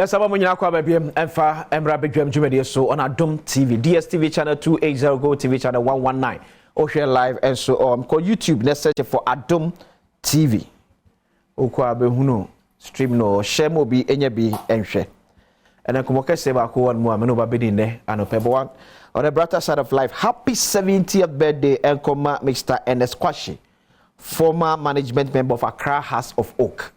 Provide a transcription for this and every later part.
Yɛsaba mo nyinaa kɔ aba biam ɛmfa mmra badwam dwumadie so on Adom TV, DSTV channel 280, Go TV channel 119. Wohwɛ live nso kɔ YouTube na search for Adom TV. Wokɔ a bɛhunu stream no, hyɛ ma obi ɛnya bi nhwɛ. Ɛnɛ nkɔmmɔ kɛseɛ baako wɔ no mu a me ne wo ba bɛdi nnɛ anɔpɛ. But one, on the brighter side of life, happy 70th birthday ɛnkɔma Mr. Ernest Kwashe, former management member of Accra House of Oak.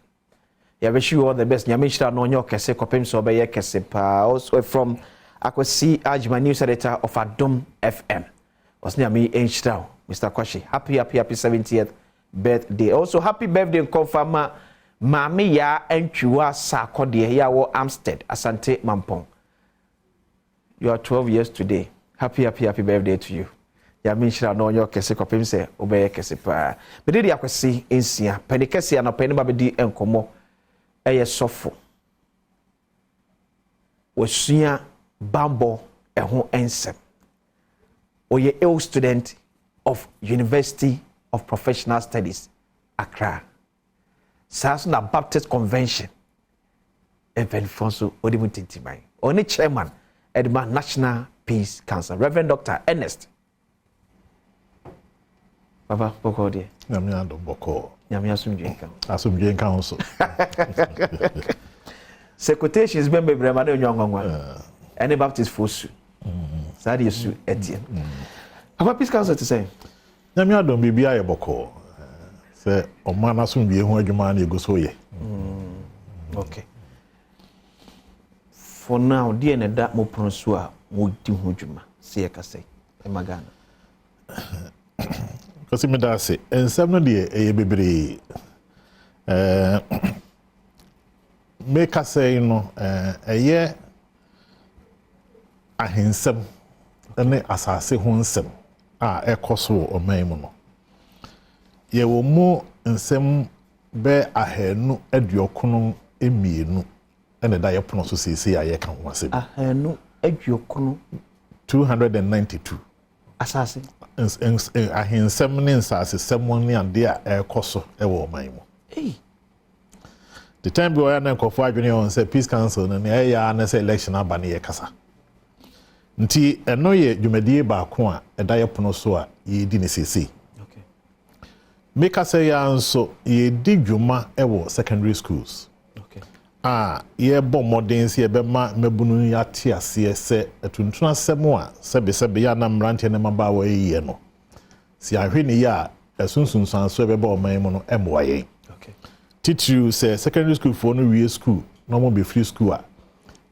Yeah, wish you all the best. Nyame nhyira no ɔnyɛ ɔkɛse kɔpem sɛ ɔbɛyɛ kɛse paa. Also from Akwasi Ajima, news editor of Adom FM. Ɔsɛ Nyame nhyira wo, Mr. Kwashe. Happy, happy, happy 70th birthday. Also, happy birthday nkɔmfa ma Maame Yaa Antwiwa Saakɔdeɛ yɛ a wɔ Amstead, Asante Mampɔn. You are 12 years today. Happy, happy, happy birthday to you. Nyame nhyira no ɔnyɛ ɔkɛse kɔpem sɛ wobɛyɛ kɛse paa. Mede de Akwasi Nsia, pani kɛse anɔpɛ ne ba bɛdi nkɔmmɔ ɛyɛ sɔfo. Wasua bambɔ ɛho nsɛm. Ɔyɛ ill student of University of Professional Studies, Accra. Saa nso na Baptist Convention mpanimfoɔ nso ɔde mu tintiman. Ɔne chairman ɛde ma National Peace Council, Reverend Dr. Ernest. Papa, bɔkɔɔ deɛ? Nyame adom, bɔkɔɔ. Nyame asomdwe nka ho. Asomdwe nka ho so. Sɛ quotations bɛn bebree ma na onwa nwanwa ɛne Baptist fo su saa deɛ su ɛteɛ. Papa, Peace Council te sɛ? Nyame adom, biribi ayɛ bɔkɔɔ sɛ ɔman asomdwe ho adwuma na ɛgu so yɛ. Okay, for now deɛ na ɛda mo pono so a modi ho dwuma sɛ yɛka sɛ ɛma Ghana? Kɔsi, meda ase. Nsɛm no deɛ ɛyɛ bebree. Meka sɛ no ɛyɛ ahensɛm ne asase ho nsɛm a ɛkɔ so wɔ ɔman mu no, yɛwɔ mu nsɛm bɛɛ 292 ɛna ɛda yɛ pono so seesei a yɛka ho asɛm. 290? 292. Asase? Ahensɛm ne nsasesɛm ne adeɛ a ɛrekɔ so wɔ ɔman mu. The time bi wɔyɛ na nkurɔfoɔ adwene wɔn sɛ Peace Council no nea ɛyɛ ara ne sɛ election aba ne yɛ kasa, nti ɛno yɛ dwumadie baako a ɛda yɛ pono so a yɛredi ne seesei. Meka sɛ yɛa nso yɛdi dwuma wɔ secondary schools a yɛbɔ mmɔden sɛ yɛbɛma mmabunu yi ate aseɛ sɛ atuntun asɛm a sɛbesɛbe yɛ ana mmeranteɛ ne mmabaawa yɛyɛ no, sɛ yɛahwɛ ne yie a, ɛso nsunsuanso a ɛbɛba ɔman mu no mmoa yɛn. Titiriw sɛ secondary school foɔ no wie school na wɔn bɛfiri school a,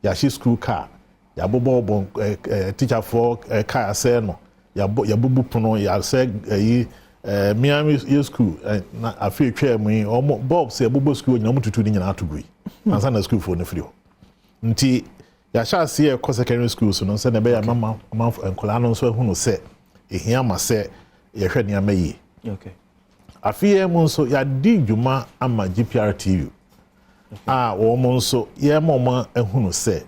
yɛahye school car, yɛabobɔbɔ ɛɛ ɛɛ teacherfoɔ car asɛe no, yɛabɔ yɛabubu pono, yɛasɛ ɛyi mmea yɛ school na afei etwa mu yi, wɔn bulbs yɛbobɔ school nyinaa, wɔn tutu ne nyinaa ato gu yi ansa na school foɔ no firi hɔ. Nti yɛahyɛ aseɛ kɔ secondary schools no sɛnea ɛbɛyɛ ama amanfo nkwadaa no nso ahunu sɛ ehia ma sɛ yɛhwɛ nneɛma yie. Afei yɛn mu nso yɛadi dwuma ama GPRTU a wɔn nso yɛma wɔn ahunu sɛ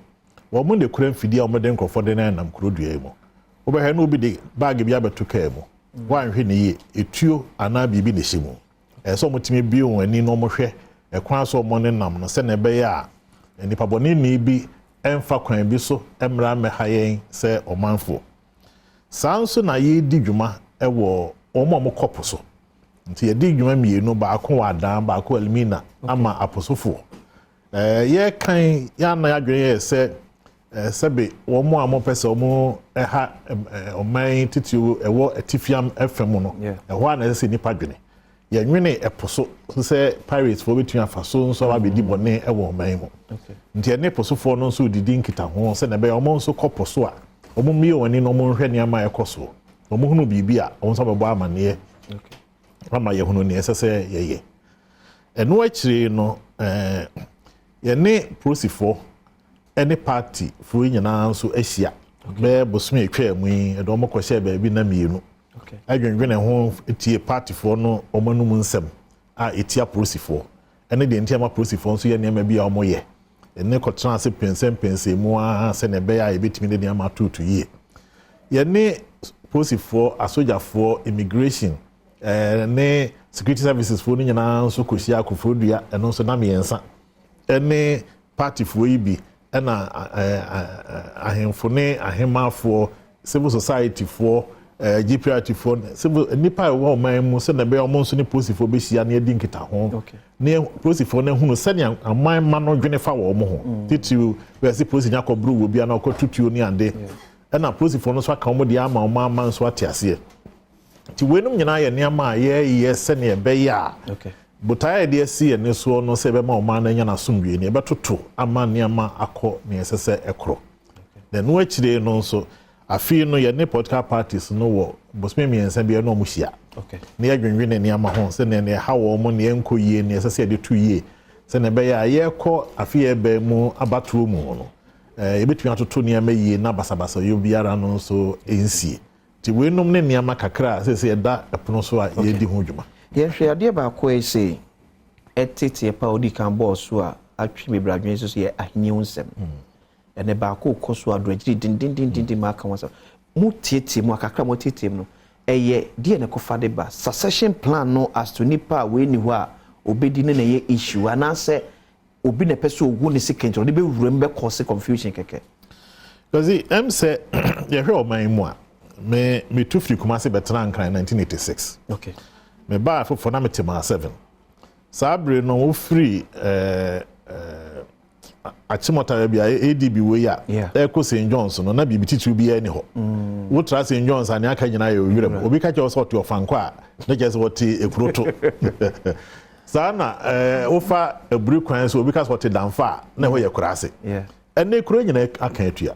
wɔn de kura mfidie a wɔde nkurɔfoɔ de nam kuro dua yi mu. Wobɛhwɛ na obi de baage bi abɛto kaa mu, wɔanhwɛ ne yie, etuo anaa biribi na ɛhyɛ mu. Ɛsɛ sɛ wɔtumi bue wɔn ani na wɔhwɛ ɛkwan so wɔn nenam no sɛnea ɛbɛyɛ a nipa bɔneni bi ɛmfa kwan bi so mmra mmɛha yɛn sɛ ɔmanfoɔ. Saa nso na yɛredi dwuma ɛwɔ wɔn a wɔkɔ po so. Nti yɛdi dwuma mmienu, baako wɔ Adan, baako wɔ Elmina ama aposofoɔ. Yɛkan yɛana yɛadwene yɛ sɛ sɛbe wɔn a wɔpɛ sɛ wɔn ɛha ɔman titiri ɛwɔ atifiam ɛfam no, ɛhɔ a na ɛsɛ sɛ nipa dwene. Yɛnwene ɛpo so sɛ pirates foɔ bɛtumi afa so nso aba abɛdi bɔne ɛwɔ ɔman mu. Nti ɛne posofoɔ no nso didi nkitaho sɛnea ɛbɛyɛ wɔn nso kɔ po so a, wɔn mmie wɔn ani na wɔn nhwɛ nneɛma a ɛkɔ so. Wɔn hunu biribi a, wɔn nso bɛbɔ amaneɛ ama yɛhunu nea ɛsɛ sɛ yɛyɛ. Ɛno akyire no, yɛne polisifoɔ ɛne party foɔ nyinaa nso ahyia bɛyɛ bosome atwa mu yi, ɛde wɔn kɔhyɛ baabi na mmienu adwendwene ho tie partyfoɔ no wɔn anum nsɛm a etia polisifoɔ ɛne deɛ nti ama polisifoɔ nso yɛ nneɛma bi a wɔyɛ. Ɛne kɔtena ase pɛnsɛmpɛnsɛn mu ara sɛnea ɛbɛyɛ a yɛbɛtumi de nneɛma atoto yie. Yɛne polisifoɔ, asogyafoɔ, immigration ne security services foɔ no nyinaa nso kɔhyia Akofodua, ɛno nso na mmiɛnsa ɛne partyfoɔ yi bi. Ɛna ahemfo ne ahemmafoɔ, civil society foɔ, GPRT foɔ, civil nnipa a ɛwɔ ɔman mu sɛnea ɛbɛyɛ wɔn nso ne polisifoɔ bɛhyia na yɛdi nkitaho. Ne polisifoɔ no ahunu sɛnea aman ma no dwene fa wɔn ho. Titiriw bɛyɛ sɛ polisi nya kɔboro wɔ bi a na ɔkɔ tutuo ne ade. Ɛna polisifoɔ no nso aka wɔn deɛ ama wɔn ama nso ate aseɛ. Nti weinom nyinaa yɛ nneɛma a yɛreyɛ sɛnea ɛbɛyɛ a botaeɛ a yɛde asi yɛn ani soɔ no sɛ ɛbɛma ɔman no anya n'asomdwoeɛ no, yɛbɛtoto ama nneɛma akɔ nea ɛsɛ sɛ ɛkorɔ. Na ɛno akyire no nso, afei no yɛne political parties no wɔ bosome 3 bi ɛne wɔn hyia. Na yɛdwendwene nneɛma ho sɛnea nea ɛha wɔn, nea ɛnkɔ yie, nea ɛsɛ sɛ yɛde to yie, sɛnea ɛbɛyɛ a yɛrekɔ afe yɛreba mu abatoɔ mu no, yɛbɛtumi atoto nneɛma yie na basabasayɛ biara no nso nsie. Nti weinom ne nneɛma kakra a sɛ yɛda ɛpono so a yɛdi ho dwuma. Yɛhwɛ adeɛ baako a ɛsɛ ɛteteɛ pa a ɔdi kan bɔɔ so a atwe bebree adwene nso so yɛ ahenni ho nsɛm. Ɛnɛ baako kɔ so adoagyiri dendendendenden ma aka ho asɛm. Mo tietie mu akakra mo tietie mu no, ɛyɛ deɛ na ɛkɔfa de ba. Succession plan no as to nipa a wei ni hɔ a obedi ne na ɛyɛ issue anaasɛ obi na ɛpɛ sɛ ogu ne sika nti ɔde bɛwura mu bɛkɔ se confusion kɛkɛ. Because sɛ yɛhwɛ ɔman yi mu a, me metu firi Kumasi bɛtena Nkran 1986. Me baa foforɔ na mete Mile 7. Saa bere no wofiri Achimota baabi a ADB wei a ɛkɔ St John's no, na biribi titiriw biara ni hɔ. Wotra St John's a, nea aka nyinaa yɛ owura mu. Obi ka kyerɛ wo sɛ ɔte Ɔfankɔ a, na kyerɛ sɛ wɔte Ekuroto. Saa na wofa aburi kwan so, obi ka sɛ ɔte Damfa a, na ɛhɔ yɛ kuraase. Ɛnɛ kuro nyinaa aka atua.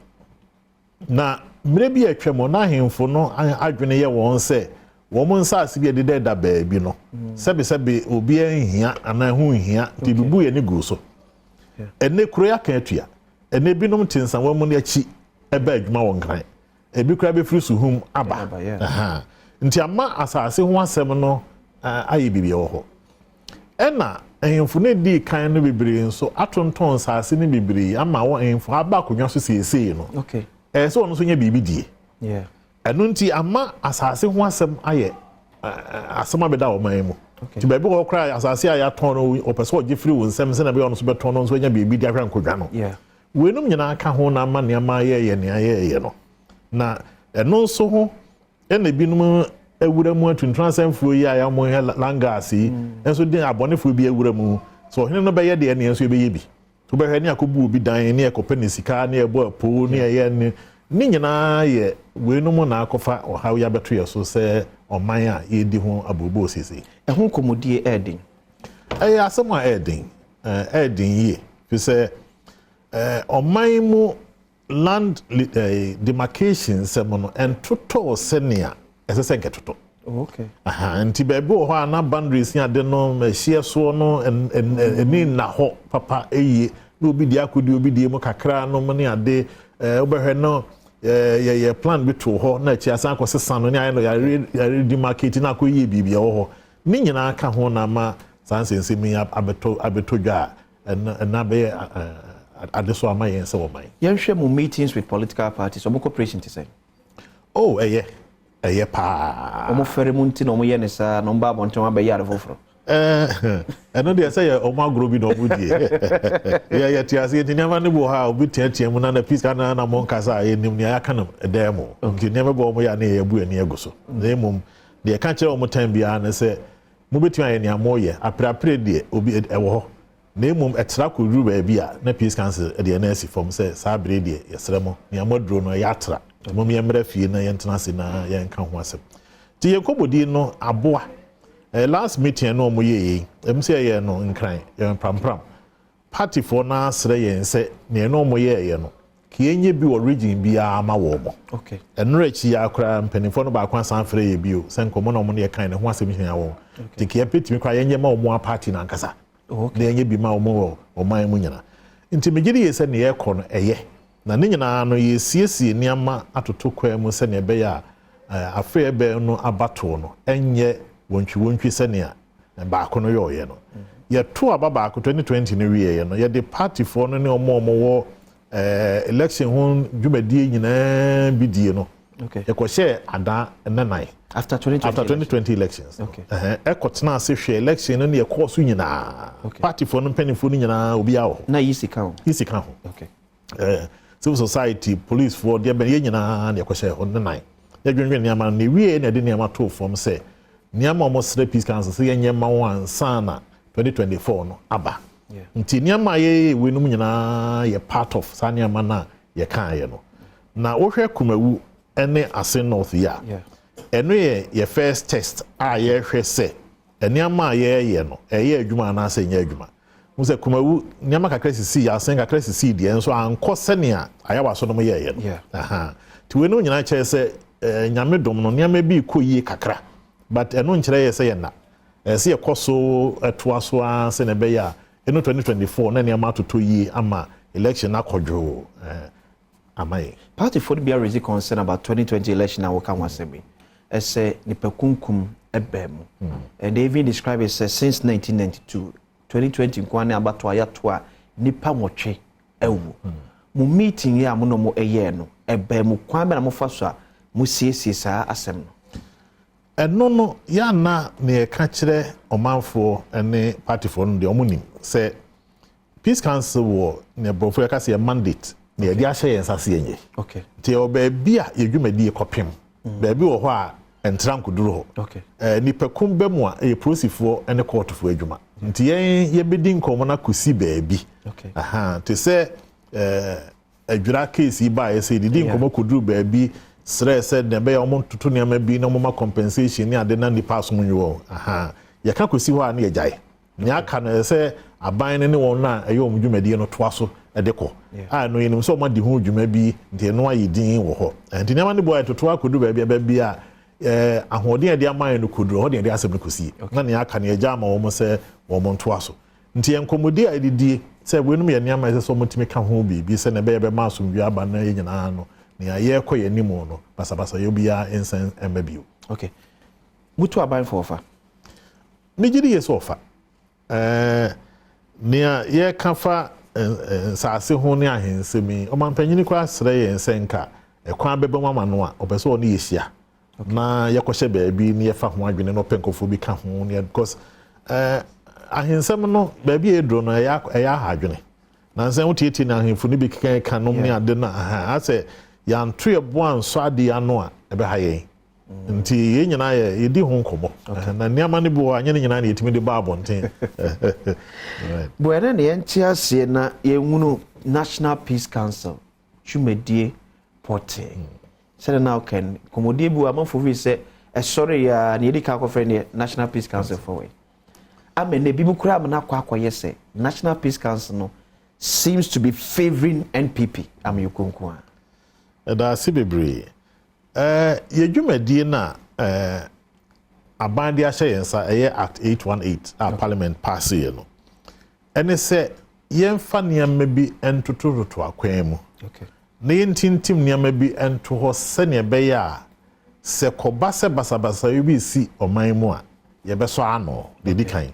Na mmerɛ bi a atwa mu na ahemfo no adwene yɛ wɔn sɛ wɔn nsaase bi a ɛdeda da baabi no, sɛbesɛbe obiara nhia anaa ɛho nhia, nti ebibu yɛ ne gu so. Ɛnɛ kuro yi aka atua. Ɛnɛ binom te nsawa mu no akyi ɛba adwuma wɔ Nkran. Ebi koraa bɛfiri Suhum aba. Nti ama asase ho asɛm no ayɛ biribi wɔ hɔ. Ɛna ahemfo no dii kan no bebree nso atontɔn nsase no bebree ama wɔn ahemfo aba akonnwa so seesei no. Ɛyɛ sɛ ɔno nso nyɛ biribi die. Ɛno nti ama asase ho asɛm ayɛ asɛm abɛda ɔman mu. Nti baabi wɔ hɔ koraa asase a yɛatɔn no, ɔpɛ sɛ ɔgye firi wo nsɛm sɛnea ɛbɛyɛ ɔno nso bɛtɔn no nso anya biribi de ahwɛ nkonnwa no. Weinom nyinaa ka ho na ama nneɛma ayɛyɛ nea ayɛyɛ no. Na ɛno nso ho ɛna ebinom awura mu atuntun asɛmfoɔ yi a yɛn yɛ langas yi nso de abɔnefoɔ bi awura mu. So ɔhene no bɛyɛ deɛ nea nso yɛbɛyɛ bi. Wobɛhwɛ ne akɔbu obi dan ne ɛkɔpɛ ne sika ne ɛbɔ apo ne ɛyɛ ne nyinaa yɛ weinom na akɔfa ɔhaw yi abɛto yɛ so sɛ ɔman a yɛdi ho abooboo seesei. Ɛho nkɔmmɔdie ɛɛden. Ɛyɛ asɛm a ɛɛden, ɛɛden yie, fi sɛ ɔman mu land demarcation nsɛm no ɛntotɔɔ sɛnea ɛsɛ sɛ nkɛtotɔ. Nti baabi wɔ hɔ a na boundaries ne ade no ɛhyeɛ soɔ no ɛni nna hɔ papa ɛyie na obi deɛ akɔdi obi deɛ mu kakra no ne ade. Wobɛhwɛ no yɛyɛ plan bi to hɔ na akyi asan akɔ sesa no ne ayɛ no yɛre demarcate na akɔ yie biribi ɛwɔ hɔ. Ne nyinaa ka ho na ama saa nsɛnsɛm yi abɛtɔ dwa a ɛna bɛyɛ ade so ama yɛn sɛ ɔman. Yɛnhwɛ mo meetings with political parties, ɔmo cooperation te sɛ? Oh, ɛyɛ paa. Ɔmo fɛre mu nti na ɔmo yɛ ne saa na ɔmo ba abɔnten ɔmo abɛyɛ ade foforɔ? Ɛno deɛ sɛ yɛ ɔmo agorɔ bi na ɔmo die. Yɛ te ase nti nneɛma no bi wɔ hɔ a obi teatea mu na peace kana na mo nkasa a yɛnim nea yɛaka no dan mu. Nti nneɛma bi wɔ ɔmo yɛ a ne yɛ bu ani agu so. Na mmom deɛ ɛka kyerɛ ɔmo time biara ne sɛ mobɛtumi ayɛ nea moyɛ aperapere deɛ obi ɛwɔ hɔ. Na mmom ɛtra kɔduru baabi a na Peace Council deɛ na asi fam sɛ saa bere deɛ yɛsrɛ mo nea moaduro no ɛyɛ atra. Mom yɛmmrɛ fie na yɛntena ase na yɛnka ho asɛm. Nti yɛn nkɔmmɔdi no aboa. Last meeting no ɔmo yɛɛ yi, ɛm sɛ yɛyɛ no Nkran, yɛn Prampram. Partyfoɔ no asrɛ yɛn sɛ nea ɛno ɔmo yɛɛyɛ no, ka yɛnyɛ bi wɔ region biara ma wɔn mo. Ɛnora akyi yi koraa mpanimfoɔ no baako asan frɛ yɛ bio sɛ nkɔmmɔ na ɔmo ne yɛkan ne ho asɛm hia wɔn. Nti ka yɛpɛtumi koraa yɛnyɛ ma ɔmo a party no ankasa. Na yɛnyɛ bi ma ɔmo wɔ ɔman mu nyinaa. Nti megye di yɛ sɛ nea yɛkɔ no ɛyɛ. Na ne nyinaa no yɛsiesie nneɛma atoto kwan mu sɛnea ɛbɛyɛ a afei ɛbɛn no abatoɔ no ɛnyɛ wɔntwi sɛnea baako no yɛɔyɛ no. Yɛto aba baako 2020 no wieɛ no, yɛde partyfoɔ no ne ɔmo a ɔmo wɔ election ho dwumadie nyinaa bi die no. Yɛkɔhyɛɛ Ada ne nan. After 2020 After 2020 elections. Ɛkɔtena ase hwɛ election no ne yɛkɔɔ so nyinaa. Partyfoɔ no mpanimfoɔ no nyinaa obiara wɔ hɔ. Na yi sika ho. Yi sika ho. Civil society, policefoɔ, deɛ bɛn, yɛn nyinaa na yɛkɔhyɛ hɔ ne nan yɛdwendwen nneɛma no na ewie na yɛde nneɛma too fam sɛ nneɛma a wɔsrɛ Peace Council sɛ yɛnyɛ ma wɔn ansa na 2024 no aba. Nti nneɛma a yɛyɛ weinom nyinaa yɛ part of saa nneɛma no a yɛkaeɛ no. Na wohwɛ Kumawu ne Assin North yi a, ɛno yɛ yɛ first test a yɛrehwɛ sɛ nneɛma a yɛreyɛ no, ɛyɛ adwuma anaasɛ ɛnyɛ adwuma. Hu sɛ Kumawu nneɛma kakra sisii, Asen kakra sisii deɛ, nso ankɔ sɛnea Ayawaso nom yɛeɛ no. Nti weinom nyinaa kyerɛ sɛ Nyame dom no, nneɛma bi rekɔ yie kakra, but ɛno nkyerɛ yɛ sɛ yɛnna. Ɛsɛ sɛ yɛkɔ so toa so ara sɛnea ɛbɛyɛ a ɛno 2024 na nneɛma atotɔ yie ama election no akɔ dwoo ama yɛn. Party foɔ no bi raise concern about 2020 election a wɔka ho asɛm yi, ɛsɛ nipa kunkum ɛbɛn mu, and they even describe it sɛ since 1992, 2020 nko ne abato a yɛato a nipa 8 awu. Mo meeting yi a mo na mo ɛyɛɛ no, ɛbɛn mu, kwan bɛ na mofa so a mo siesie saa asɛm no? Ɛno no, yɛana ne yɛka kyerɛ ɔmanfoɔ ne partyfoɔ no deɛ, ɔmo nim sɛ Peace Council wɔ ne borɔfo yɛka sɛ yɛ mandate na yɛde ahyɛ yɛn nsa se yɛnyɛ. Nti yɛwɔ baabi a yɛdwumadie kɔpem, baabi wɔ hɔ a ɛntra nkoduru hɔ. Nipakum bɛ mu a, ɛyɛ polisifoɔ ne kɔɔtofoɔ adwuma, nti yɛn yɛbɛdi nkɔmmɔ no akɔsi baabi. Aha, te sɛ Adwira case yi baeɛ sɛ yɛdidi nkɔmmɔ kɔduru baabi srɛ sɛ deɛ ɛbɛyɛ ɔmo ntoto nneɛma bi na ɔmo ma compensation ne ade na nipa asom nwi wɔn. Aha, yɛka kɔsi hɔ a ne yɛgyae. Nea aka no, ɛsɛ sɛ aban no ne wɔn a ɛyɛ wɔn dwumadie no toa so de kɔ a, ɛno yɛnim sɛ wɔn adi ho dwuma bi, nti ɛno ayɛ din wɔ hɔ. Nti nneɛma no bi wɔ a yɛtoto akɔduru baabi a baabi a ahoɔden a yɛde ama yɛn no kɔduru hɔ de yɛde asɛm no kɔsie, na nea aka no yɛgya ama wɔn sɛ wɔn ntoa so. Nti yɛn nkɔmmɔdi a yɛdidie sɛ weinom yɛ nneɛma a ɛsɛ sɛ wɔtumi ka ho biribi sɛnea ɛbɛyɛ bɛma asomdwoe aba na yɛn nyinaa no, nea yɛrekɔ yɛn anim no, basabasayɛ biara nsan mma bio. Okay, mutu abanfo ɔfa? Megye di yɛ sɛ ɔfa. Nea yɛka fa nsase ho ne ahensɛm yi, ɔmampanyini koraa srɛ yɛn sɛ nka ɛkwan bɛba mu ama no a, ɔpɛ sɛ ɔne yɛhyia na yɛkɔhyɛ baabi na yɛfa ho adwene na ɔpɛ nkurɔfoɔ bi ka ho ne, because ahensɛm no, baabi a ɛduro no, ɛyɛ aha adwene. Nansa wotietie ne ahemfo no bi keka ka nom ne ade no, aha asɛ yɛanto yɛ bo ansɔ adeɛ ano a, ɛbɛha yɛn. Nti yɛn nyinaa yɛ yɛdi ho nkɔmmɔ, na nneɛma no bi wɔ hɔ a, nyɛ ne nyinaa na yɛtumi de ba abɔnten. Bɔn na yɛnte aseɛ na yɛnhunu National Peace Council dwumadie pɔtee sɛdeɛ na ɔka no, nkɔmmɔdie bi wɔ amanfoɔ fi sɛ ɛsɔre yɛ a, na yɛdi ka akɔfrɛ neɛ National Peace Council fɔ wei ama na ebi mu koraa ama no akɔ akɔyɛ sɛ National Peace Council no seems to be favouring NPP amanyɔkuo nko a. Ɛda ase bebree. Yɛ dwumadie no a aban de ahyɛ yɛn nsa, ɛyɛ Act 818 a Parliament pass yɛ no, ɛne sɛ yɛmfa nneɛma bi ntotototo akwan mu na yɛntintim nneɛma bi nto hɔ sɛnea ɛbɛyɛ a sɛ kɔba sɛ basabasa bi si ɔman mu a, yɛbɛsɔ ano. Deɛ di kan,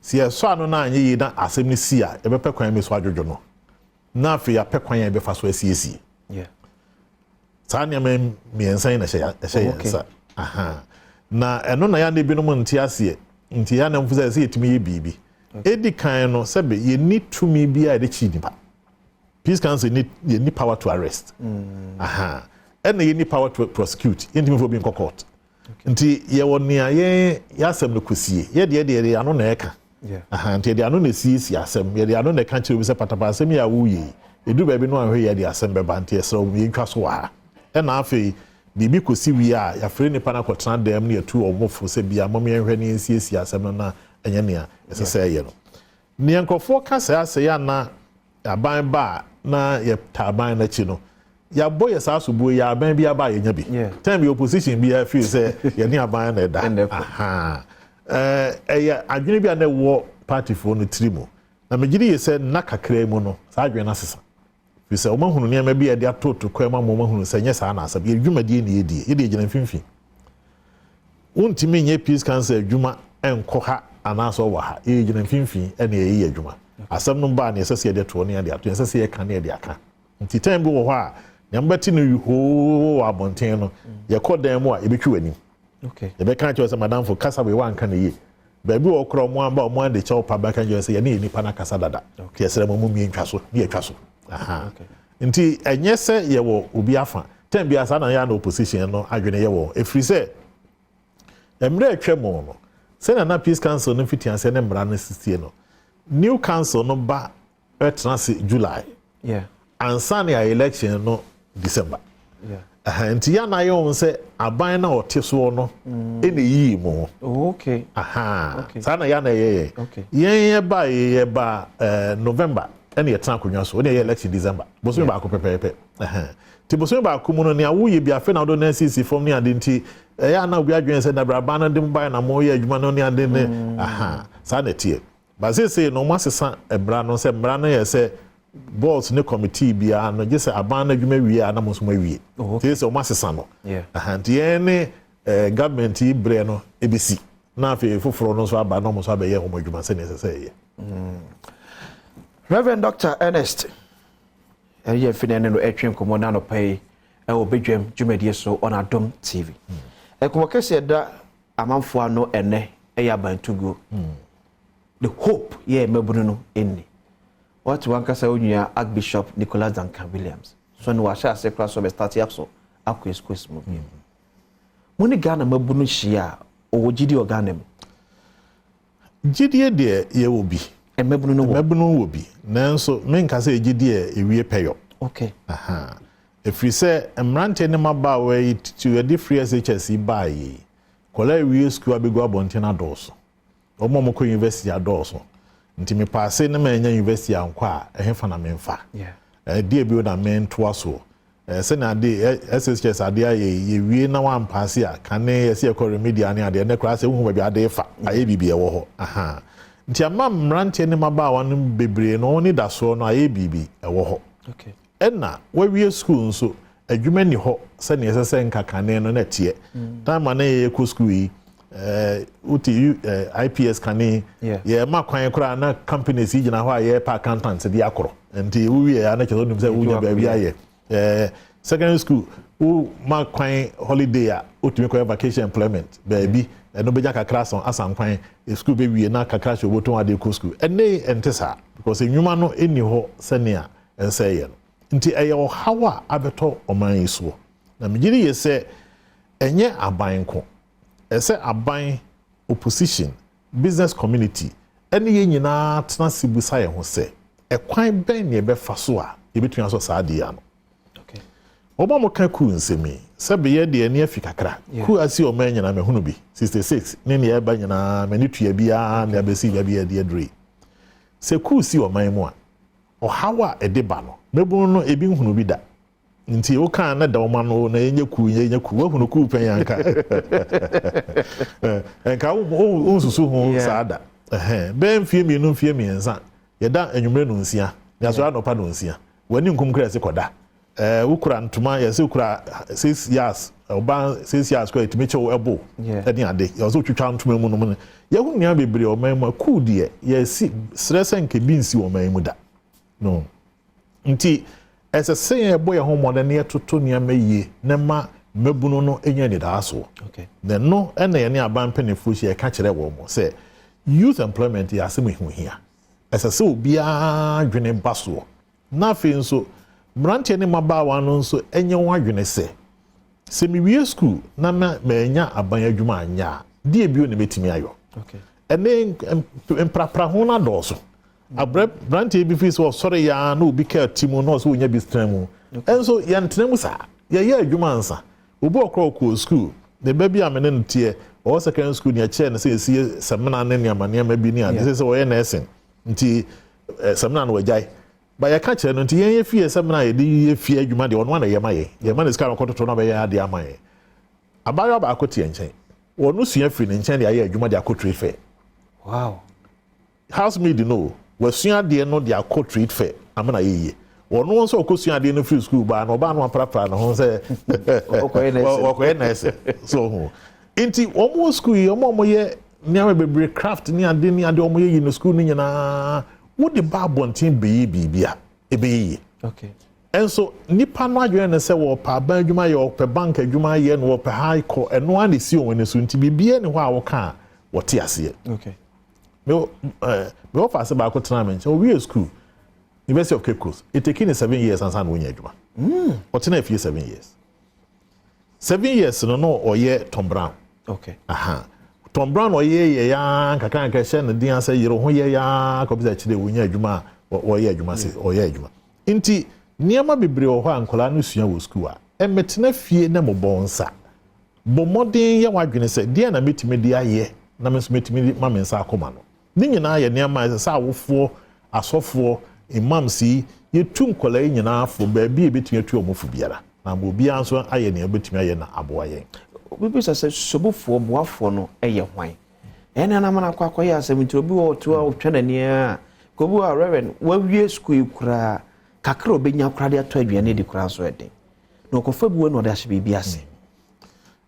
sɛ yɛsɔ ano no anyɛ yie na asɛm no si a, yɛbɛpɛ kwan bi so adwodwo no, na afei yɛapɛ kwan a yɛbɛfa so asiesie. Saa nneɛma mmiɛnsa yi na ɛhyɛ yɛn nsa. Na ɛno na yɛn ebinom nte aseɛ, nti yɛn anam sɛ ɛsɛ yɛtumi yɛ biribi. Edi kan no, sɛbe, yɛni tumi bi a yɛde kyi nipa. Peace Council ni, yɛni power to arrest, ɛna yɛni power to prosecute. Yɛntumi fo bi nkɔ court. Nti yɛwɔ nea yɛn yɛasɛm no kɔsie. Yɛdeɛ deɛ, yɛde ano na ɛka. Nti yɛde ano na esiesie asɛm, yɛde ano na ɛka kyerɛ obi sɛ patapa asɛm yi a woyɛ yi, edu baabi no ahwɛ, yɛde asɛm bɛba, nti yɛsrɛ wo, yɛntwa so wɔ ha. Ɛna afei biribi kɔsi wie a, yɛafrɛ nipa no akɔtena dan mu na yɛtu wɔn fo sɛ bia mɔm yɛnhwɛ ne yɛnsiesie asɛm no na ɛnyɛ nea ɛsɛ sɛ ɛyɛ no. Nea nkurɔfoɔ ka sɛ asɛ yɛ ana aban ba a na yɛta aban n'akyi no, yɛabɔ yɛ saa sobuo yɛ aban bi aba a, yɛnya bi time bi opposition bi afiri sɛ yɛne aban na ɛda. Ɛyɛ adwene bi a na ɛwɔ partyfoɔ no tiri mu, na megye di yɛ sɛ nna kakra mu no, saa adwene no asesa, firi sɛ wɔahunu nneɛma bi a yɛde atoto kwan mu ama wɔahunu sɛ nyɛ saa na asɛm. Yɛ dwumadie ne yɛdie, yɛde gyina mfimfini. Wontumi nyɛ Peace Council adwuma nkɔ ha anaasɛ ɔwɔ ha. Yɛgyina mfimfini ɛna yɛyɛ adwuma. Asɛm no baa ne ɛsɛ sɛ yɛde toɔ ne yɛde ato, ɛsɛ sɛ yɛka ne yɛde aka. Nti time bi wɔ hɔ a, nea mobɛte no hoo wɔ abɔnten no, yɛkɔ dan mu a, yɛbɛtwi w'anim, yɛbɛka kyerɛ sɛ madamfo kasa wei wanka ne yie. Baabi wɔ korɔ, ɔmo aba, ɔmo ade kyɛw pa bɛka kyerɛ sɛ yɛne yɛ nipa no akasa dada, nti yɛsrɛ mo, mo mmie ntwa so ne yɛtwa so. Aha. Nti ɛnyɛ sɛ yɛwɔ obi afa. Tɛn bi asa na yɛ na opposition no adwene yɛ wɔ. Ɛfiri sɛ mmerɛ atwa mu no, sɛnea na Peace Council no mfiti ase ne mmara no sisie no, new council no ba ɛtena ase July ansa ne ayɛ election no December. Nti yɛ anan yɛ wɔn sɛ aban na ɔte soɔ no ɛna eyi mu. Oh, okay. Aha. Saa na yɛ anan yɛ yɛ. Yɛn yɛ ba yɛ ba November ɛna yɛtena akonnwa so, ɛna yɛ election December. Bosomi baako pɛpɛɛpɛ. Nti bosomi baako mu no, nea woyɛ bi afei na wɔde nan sisi fam ne ade, nti ɛyɛ ana obi adwene sɛ nabraba no de mo ba na mo yɛ adwuma no ne ade ne aha saa na ɛteɛ. Ba seesei no, wɔn asesa mmara no sɛ mmara no yɛ sɛ boards ne committee biara no gye sɛ aban no adwuma wie a na mo nso mo awie. Nti sɛ wɔn asesa no. Nti yɛn ne government yi brɛ no ebesi na afei foforɔ no nso aba na wɔn nso abɛyɛ wɔn adwuma sɛnea ɛsɛ sɛ ɛyɛ. Reverend Dr. Ernest ɛyɛ fi ne no ɛtwe nkɔmmɔ no anɔpa yi ɛwɔ badwam dwumadie so on Adom TV. Nkɔmmɔ kɛseɛ da amanfoɔ ano ɛnɛ ɛyɛ abantuguo. The hope yɛ mmabunu no ɛnni. Wɔte wankasa wo nua Archbishop Nicholas Duncan Williams so ne wahyɛ ase koraa so ɔbɛstart akɔ akɔ schools mu bio. Mo ne Ghana mmabunu hyia a, ɔwɔ gyidi wɔ Ghana mu? Gyidie deɛ, yɛwɔ bi. Mmabunu no wɔ? Mmabunu wɔ bi, nanso menka sɛ gyidie ewie pɛyɔ. Okay. Aha. Ɛfiri sɛ mmeranteɛ ne mmabaawa yi titi yɛde free SHS yi baa yi, kɔla ewie sukuu abɛgu abɔnten adɔɔso, wɔn a wɔkɔ university adɔɔso, nti mepaase ne ma ɛnya university ankɔ a, ɛhefa na memfa? Ɛdeɛ bio na mentoa soɔ sɛnea ade SHS ade ayɛ yi, yɛwie na wampaase a, kane yɛsɛ yɛkɔ remedial ne adeɛ, ne koraa sɛ wohu baabi ade fa ayɛ biribi ɛwɔ hɔ. Aha, nti ama mmeranteɛ ne mmabaawa no bebree no, wɔn ani da soɔ no ayɛ biribi ɛwɔ hɔ. Ɛna wawie school nso, adwuma ni hɔ sɛnea ɛsɛ sɛ nka kane no na ɛteɛ. Time a na yɛkɔ school yi, wote IPS kane, yɛma kwan koraa na companies yi gyina hɔ a yɛpɛ accountant de akorɔ, nti wowie a na kyerɛ sɛ wonim sɛ wonya baabi ayɛ. Secondary school wo ma kwan holiday a, wotumi kɔyɛ vacation employment baabi, ɛno bɛgya kakra asan asan kwan school bɛwie na kakra hyɛ obotom ade kɔ school. Ɛnɛ ɛnte saa because nnwuma no ɛnni hɔ sɛnea ɛnsɛ yɛ no, nti ɛyɛ ɔhaw a abɛtɔ ɔman yi soɔ, na megye di yɛ sɛ ɛnyɛ aban nko, ɛsɛ aban, opposition, business community ɛne yɛn nyinaa tena se busa yɛn ho sɛ ɛkwan bɛn ne yɛbɛfa so a yɛbɛtumi asɔ saa adeɛ ano. Wɔn a wɔka coup nsɛm yi, sɛbi, yɛ deɛ ani afi kakra. Coup asi ɔman nyinaa, mɛhunu bi 66 ne nea ɛba nyinaa, mɛni tua biara ne abɛsi baabi yɛ deɛ duro yi. Sɛ coup si ɔman mu a, ɔhaw a ɛde ba no, mɛbunu no ebi nhunu bi da, nti wokaa na da ɔma no na yɛnyɛ coup, yɛnyɛ coup, woahunu coup pɛn anka nka wonsusu ho saa da. Bɛyɛ mfie 2, mfie 3, yɛda anwummerɛ no 6, yɛasɔre anɔpa no 6, w'ani nkum kora yɛsɛ kɔda. Wokura ntoma, yɛsɛ wokura 6 yards, ɔba 6 yards kora yɛtumi kyɛw ɛbo ɛne ade, yɛwɔ sɛ wotwitwa ntoma mu no mu no. Yɛho nnuan bebree ɔman mu a coup deɛ, yɛsi serɛ sɛ nka bi nsi ɔman mu da no, nti ɛsɛ sɛ yɛbɔ yɛn ho mmɔden na yɛtoto nneɛma yie na ma mmabunu no nya anidaasoɔ. Na ɛno ɛna yɛne aban mpanimfoɔ hyia yɛka kyerɛ wɔn mo sɛ youth employment yɛ asɛm ɛho hia, ɛsɛ sɛ obiara dwene ba soɔ, na afei nso mmeranteɛ ne mmabaawa no nso nyɛ wɔn adwene sɛ sɛ mewie school na ma manya aban adwuma anyɛ a, deɛ bio na mɛtumi ayɔ? Ɛne mprapra ho no adɔɔso. Abrɛ mmeranteɛ bi firi sɛ ɔsɔre yaa na obi kaa ti mu na ɔsɛ ɔnya bi tena mu, ɛnso yɛntena mu saa, yɛyɛ adwuma ansa. Obi ɔkorɔ ɔkɔɔ school, ne ba bi a mene no teɛ, ɔwɔ secondary school, ne ɛkyerɛ no sɛ ɛsi sɛmina ne nneɛma nneɛma bi ne ade sɛ ɔyɛ nursing, nti sɛmina no wagyae ba yɛka kyerɛ no, nti yɛn yɛ fie sɛmina a yɛde yɛ fie adwuma deɛ, ɔno ana yɛ ma yɛn, yɛma ne sika no kɔtoto no abɛyɛ adeɛ ama yɛn. Abaayewa baako te yɛn nkyɛn, wɔn sua firi ne nkyɛn de ayɛ adwuma de akɔ trade fair. Housemaid no, wasua adeɛ no de akɔ trade fair amena yɛ yie. Ɔno nso ɔkɔ sua adeɛ no firi school baa na ɔbaa no aprapra ne ho sɛ Ɔkɔyɛ nursing. Ɔkɔyɛ nursing so ho. Nti wɔn wɔ school yi, wɔn a wɔyɛ nneɛma bebree, craft ne ade ne ade, wɔn yɛ yi no school no nyinaa, wode ba abɔnten bɛyɛ biribi a ɛbɛyɛ yie. Ɛnso nipa no adwene ne sɛ wɔpɛ aban adwuma yɛ, wɔpɛ bank adwuma yɛ, na wɔpɛ ha kɔ, ɛno ara na esi wɔn ani so, nti biribiara ni hɔ a wɔka a wɔte aseɛ. Okay. Me wɔ faase baako tena me nkyɛn, owie school. University of Cape Coast. It take ne 7 years ansa na wonya adwuma. Ɔtena fie 7 years. 7 years no ɔyɛ Tom Brown. Aha. Tom Brown ɔyɛ yɛ yaa nkakra nkakra, hyɛ ne den asɛ yere ho yɛ yaa kɔbi sɛ akyire wonya adwuma a wɔyɛ adwuma sɛ ɔyɛ adwuma. Nti nneɛma bebree wɔ hɔ a nkwadaa no sua wɔ sukuu a ɛmɛtena fie na mo bɔ nsa bɔ mmɔden yɛ w'adwene sɛ deɛ na mɛtumi de ayɛ na me nso mɛtumi de ma me nsa akɔma no. Ne nyinaa yɛ nneɛma a ɛsɛ sɛ awofoɔ, asɔfoɔ, imams yi, yɛtu nkwadaa yi nyinaa fo baabi a yɛbɛtumi atu wɔn fo biara na ama obiara nso ayɛ nea ɔbɛtumi ayɛ na aboa yɛn. Obi bisa sɛ sobofoɔ boafoɔ no yɛ hwan? Ɛna nam no akɔ akɔyɛ asɛm nti obi wɔ ɔto a ɔtwa n'ani a ka obi wɔ a, Reverend, wawie sukuu yi koraa, kakra a obɛnya koraa de atɔ aduane di koraa nso ɛden na ɔkɔfa bi wɔ na ɔde ahyɛ biribi ase.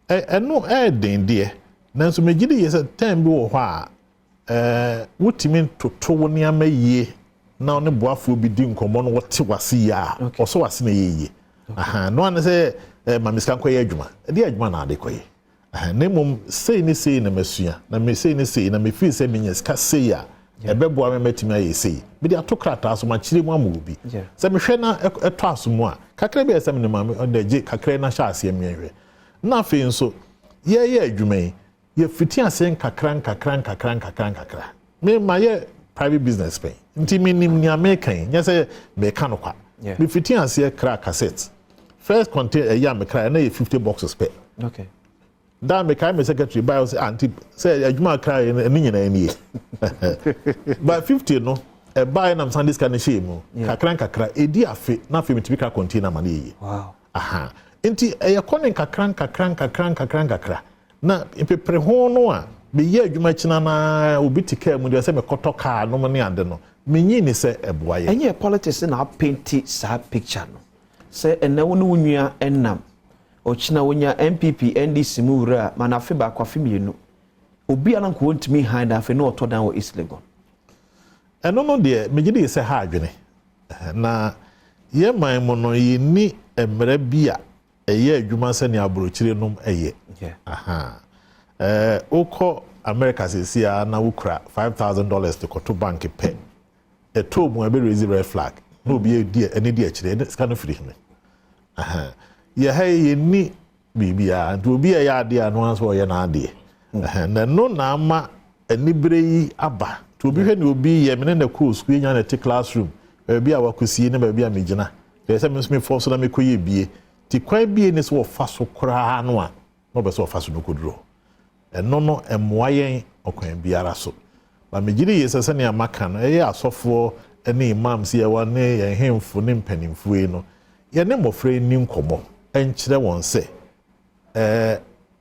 Ɛno ɛyɛ den deɛ, nanso megye di yɛ sɛ time bi wɔ hɔ a wotumi toto wo nneɛma yie na ɔne boafoɔ bi di nkɔmmɔ no, wɔte wase yie a ɔsɔ wase na ɛyɛ yie. Aha, no ane sɛ ma me sika nkɔyɛ adwuma, ɛdeɛ adwuma na ade kɔyɛ. Aha, na mmom sei ne sei na masua na me sei ne sei na mefiri sɛ menya sika sei a ɛbɛboa me matumi ayɛ sei, mede ato krataa so makyerɛ mu ama obi sɛ mehwɛ na ɛtɔ aso mu a, kakra bi a ɛsɛ me ne maame ɔde gye kakra na hyɛ aseɛ mmiɛnhwɛ. Na afei nso yɛyɛ adwuma yi, yɛfiti ase nkakra nkakra nkakra nkakra nkakra. Me ma yɛ private business pɛn nti menim nea meka yi, nyɛ sɛ meka no kwa. Mefiti aseɛ kra cassette, first container ɛyɛ a mekra ɛna yɛ 50 boxes pɛ. Daa mekae me secretary baa sɛ, ah, nti sɛ adwuma akra yɛ no ɛne nyinaa nie, but 50 no ɛbaeɛ nam san de sika no hyɛɛ mu kakra nkakra, ɛdi afe na afei metumi kra container ma no yɛyie. Aha, nti ɛyɛ kɔ ne nkakra nkakra nkakra nkakra nkakra na mpepere ho no a meyɛ adwuma kyina na obi te kaa mu deɛ sɛ mekɔtɔ kaa nom ne ade no, menyi ne sɛ ɛboa yɛ. Ɛnyɛ politics na apaint saa picture no sɛ ɛnɛ wo ne wo nua ɛnam ɔkyina wonya NPP, NDC mu wura a ma no afe baako, afe 2, obi a na nka wɔntumi han da, afei na ɔtɔ dan wɔ East Legon. Ɛno no deɛ, megye di sɛ ha adwene. Na yɛn man mu no, yɛnni mmerɛ bi a ɛyɛ adwuma sɛnea aburokyire nom ɛyɛ. Aha. Wokɔ America seesei a na wokura $5,000 de kɔto bank pɛ, ɛtɔɔ mu a ɛbɛ raise red flag na obi adi ɛne di akyire ɛne sika no firi hene. Aha. Yɛ ha yi, yɛnni biribiara nti obi a ɛyɛ adeɛ a no nso ɔyɛ n'adeɛ. Aha. Na ɛno na ama anibere yi aba nti obi hwɛ ne obi yɛ mene na kɔɔ sukuu nya na ɛte classroom baabi a wakɔsie ne baabi a megyina deɛ sɛ me nso mefɔ so na mekɔyɛ bie nti kwan bie ne sɛ wɔfa so koraa no a na ɔbɛ sɛ wɔfa so no kɔduru hɔ. Ɛno no ɛmmoa yɛn ɔkwan biara so ba. Megye di yie sɛ sɛnea maka no, ɛyɛ asɔfoɔ ne imams yɛwɔ ne yɛn hemfo ne mpanimfoɔ yi no, yɛne mmɔfra yi ni nkɔmmɔ ɛnkyerɛ wɔn sɛ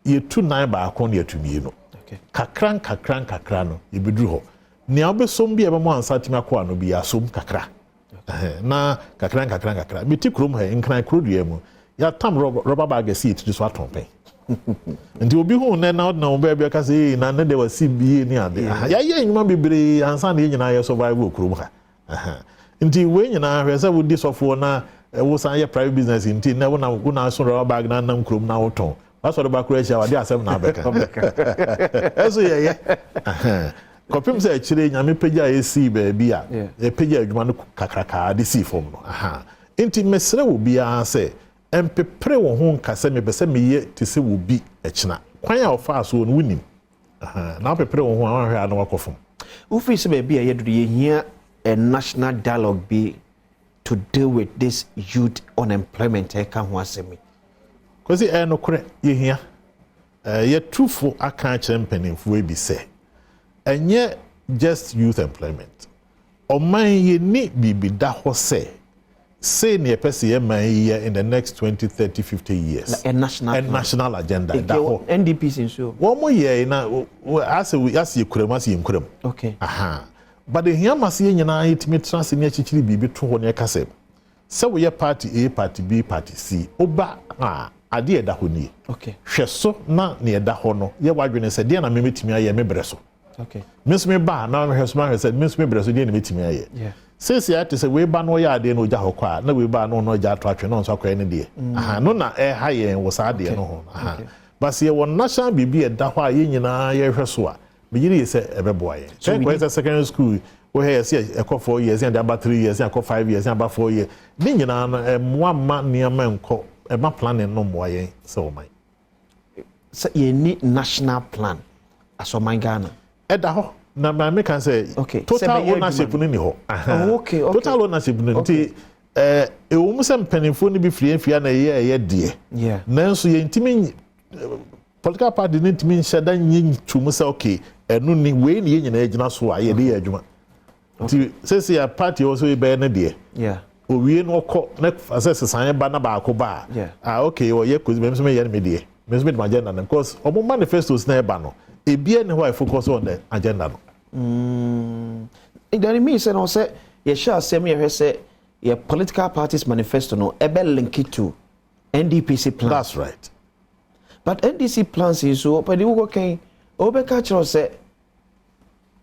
yɛtu nan baako ne yɛtu 2 kakra nkakra nkakra no yɛbɛduru hɔ. Nea wobɛsom bi a ɛbɛma ansa tumi akɔ ano bi yɛasom kakra. Ɛhɛn, na kakra nkakra nkakra mete kurom ha yi, Nkran kurodua mu, yɛatam rubber bag asi yɛtiri so atɔn pɛn nti obi hu nɛ na ɔdena wo baabi aka sɛ ee na ne deɛ wasi yie ne ade. Aha, yɛayɛ nnwuma bebree ansa na yɛn nyinaa yɛ survive wɔ kurom ha. Aha. Nti wei nyinaa hwɛ sɛ wodi sɔfoɔ na wosan yɛ private business nti nɛ wona wona so rubber bag na nam kurom na wotɔn wasɔre ba koro ahyia wade asɛm na abɛka ɛso yɛyɛ. Aha. Kɔpem sɛ akyire Nyame pagya a yɛsii baabi a yɛpagya adwuma no kakrakaa de sii fam no. Aha. Nti mesrɛ wo biara sɛ ɛmpepere wo ho nka sɛ mepɛ sɛ meyɛ te sɛ wo bi ɛkyena. Kwan a ɔfaa soɔ no wonim. Aha. Na wopepere wo ho a wanhwɛ a na wakɔ fam. Wofiri sɛ baabi a yɛduru, yɛhia a national dialogue bi to deal with this youth unemployment ɛka ho asɛm yi? Kwasi, ɛyɛ nokorɛ, yɛhia. Yɛtufo aka akyerɛ mpanimfoɔ yi bi sɛ ɛnyɛ just youth employment. Ɔman yɛni biribi da hɔ sɛ sei ne yɛpɛ sɛ yɛ man yi yɛ in the next 20, 30, 50 years. A national a national agenda da hɔ. NDPC nso. Wɔn mo yɛ na asɛ asɛ yɛ kura mu, asɛ yɛ nkura mu. Aha, but ehia ma sɛ yɛn nyinaa yɛtumi tena ase ne akyikyiri biribi to hɔ ne ɛka sɛ woyɛ party A, party B, party C, woba a, adeɛ ɛda hɔ nie. Hwɛ so na nea ɛda hɔ no yɛ w'adwene sɛ deɛ na memɛtumi ayɛ me brɛ so. Me nso me ba a na mehwɛ so mahwɛ sɛ me nso me brɛ so deɛ na mɛtumi ayɛ. Seesie ate sɛ wei ba no ɔyɛ adeɛ na ɔgya hɔ kɔ a, na wei ba no ɔno agya ato atwene na ɔno nso akɔyɛ ne deɛ. Aha no na ɛha yɛn wɔ saa adeɛ no ho. Aha, but sɛ yɛwɔ national biribi a ɛda hɔ a yɛn nyinaa yɛhwɛ so a. Megye di sɛ ɛbɛboa yɛn. Sɛ nkɔyɛ sɛ secondary school wohɛ yɛ sɛ ɛkɔ 4 years, yɛde aba 3 years, yɛakɔ 5 years, yɛaba 4 years ne nyinaa no, ɛmmoa ma nneɛma nkɔ, ɛma planning no mmoa yɛn sɛ ɔman. Sɛ yɛnni national plan asɔman Ghana. Ɛda hɔ na maame kan sɛ total ownership no ni hɔ. Total ownership no nti ɛwɔ mu sɛ mpanimfoɔ no bi firi mfia na ɛyɛ deɛ, nanso yɛntumi, political party no ntumi nhyɛ da nye tum sɛ okay, ɛno ni, wei ni yɛn nyinaa gyina so a yɛde yɛ adwuma. Nti sɛsɛ a party wɔ so bɛyɛ ne deɛ, owie no ɔkɔ na sɛ sesan ba na baako ba a, ah, okay, ɔyɛ kosi mɛ nso mɛ yɛ no mi deɛ, mɛ nso mi de ma agenda no, because ɔmo manifestos na ɛba no, ebia ne hɔ a focus on the agenda no. Then it means sɛ no sɛ yɛhyɛ asɛm, yɛhwɛ sɛ yɛ political parties manifesto no ɛbɛ link it to NDPC plan. That's right. But NDC plans yi so, ɔpɛni wokɔ kɛn ɔbɛka kyerɛw sɛ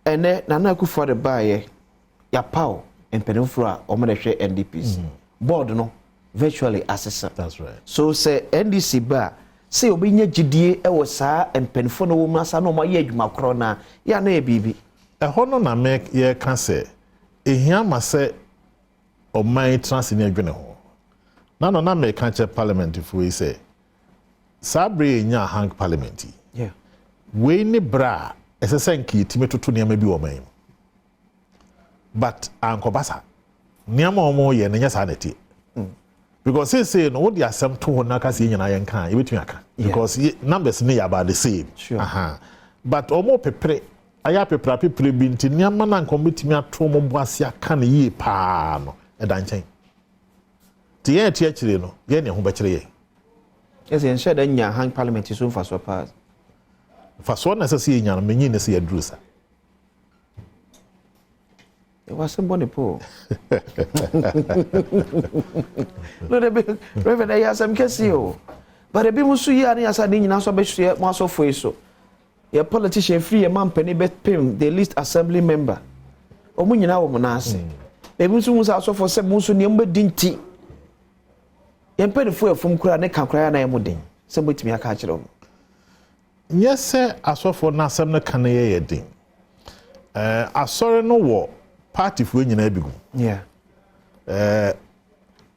ɛnɛ Nana Akufo-Addo baayɛ, yapaw mpanimfoɔ a wɔn na hwɛ NDPC board no virtually asesa. That's right. So sɛ NDC ba a, sɛ obɛnya gyidie wɔ saa mpanimfoɔ no wɔ mu asa na wɔn ayɛ adwuma korɔ na yɛ ana yɛ biribi. Ɛhɔ no na mɛ yɛka sɛ ehia ma sɛ ɔman tena ase ne adwene ho na mɛka kyerɛ parliamentfoɔ yi sɛ saa bere yɛ nya hang parliament yi, wei ne bere a ɛsɛ sɛ nka yɛtumi toto nneɛma bi wɔ ɔman yi mu, but ankɔba saa. Nneɛma a wɔn yɛ no nyɛ saa na ɛteɛ, because seesei no, wode asɛm to hɔ n'aka sɛ yɛn nyinaa yɛn ka, yɛbɛtumi aka because numbers ne yɛ about the same. But wɔn pepere ayɛ apepere apepere bi, nti nneɛma na nka wɔn bɛtumi ato wɔn bo ase aka no yie paa no ɛda nkyɛn. Nti yɛn ɛte akyire no, yɛn ne ho bɛkyerɛ yɛn. Ɛsɛ yɛn hyɛ dɛ nya hang parliament so mfasoɔ paa. Mfasoɔ na ɛsɛ sɛ yɛnya no, menyi ne sɛ yɛduru sa. Ɛwɔ asɛm bɔ ne po no de, Reverend, ɛyɛ asɛm kɛseɛ o, but ebi mu nso yi a ne yasa ne nyinaa nso abɛsua mo asɔfo yi so. Yɛ politician firi yɛ mampanin bɛpem the least assembly member, wɔn nyinaa wɔ mo nan ase. Ebi nso mu sɛ asɔfo sɛ mo nso nea mo bɛdi nti yɛn mpanimfoɔ yɛ fam koraa ne ka koraa na yɛ mo den sɛ mo betumi aka akyerɛ wɔn. Nyɛ sɛ asɔfoɔ no asɛm no ka no yɛ den. Asɔre no wɔ partyfoɔ nyinaa bi gu.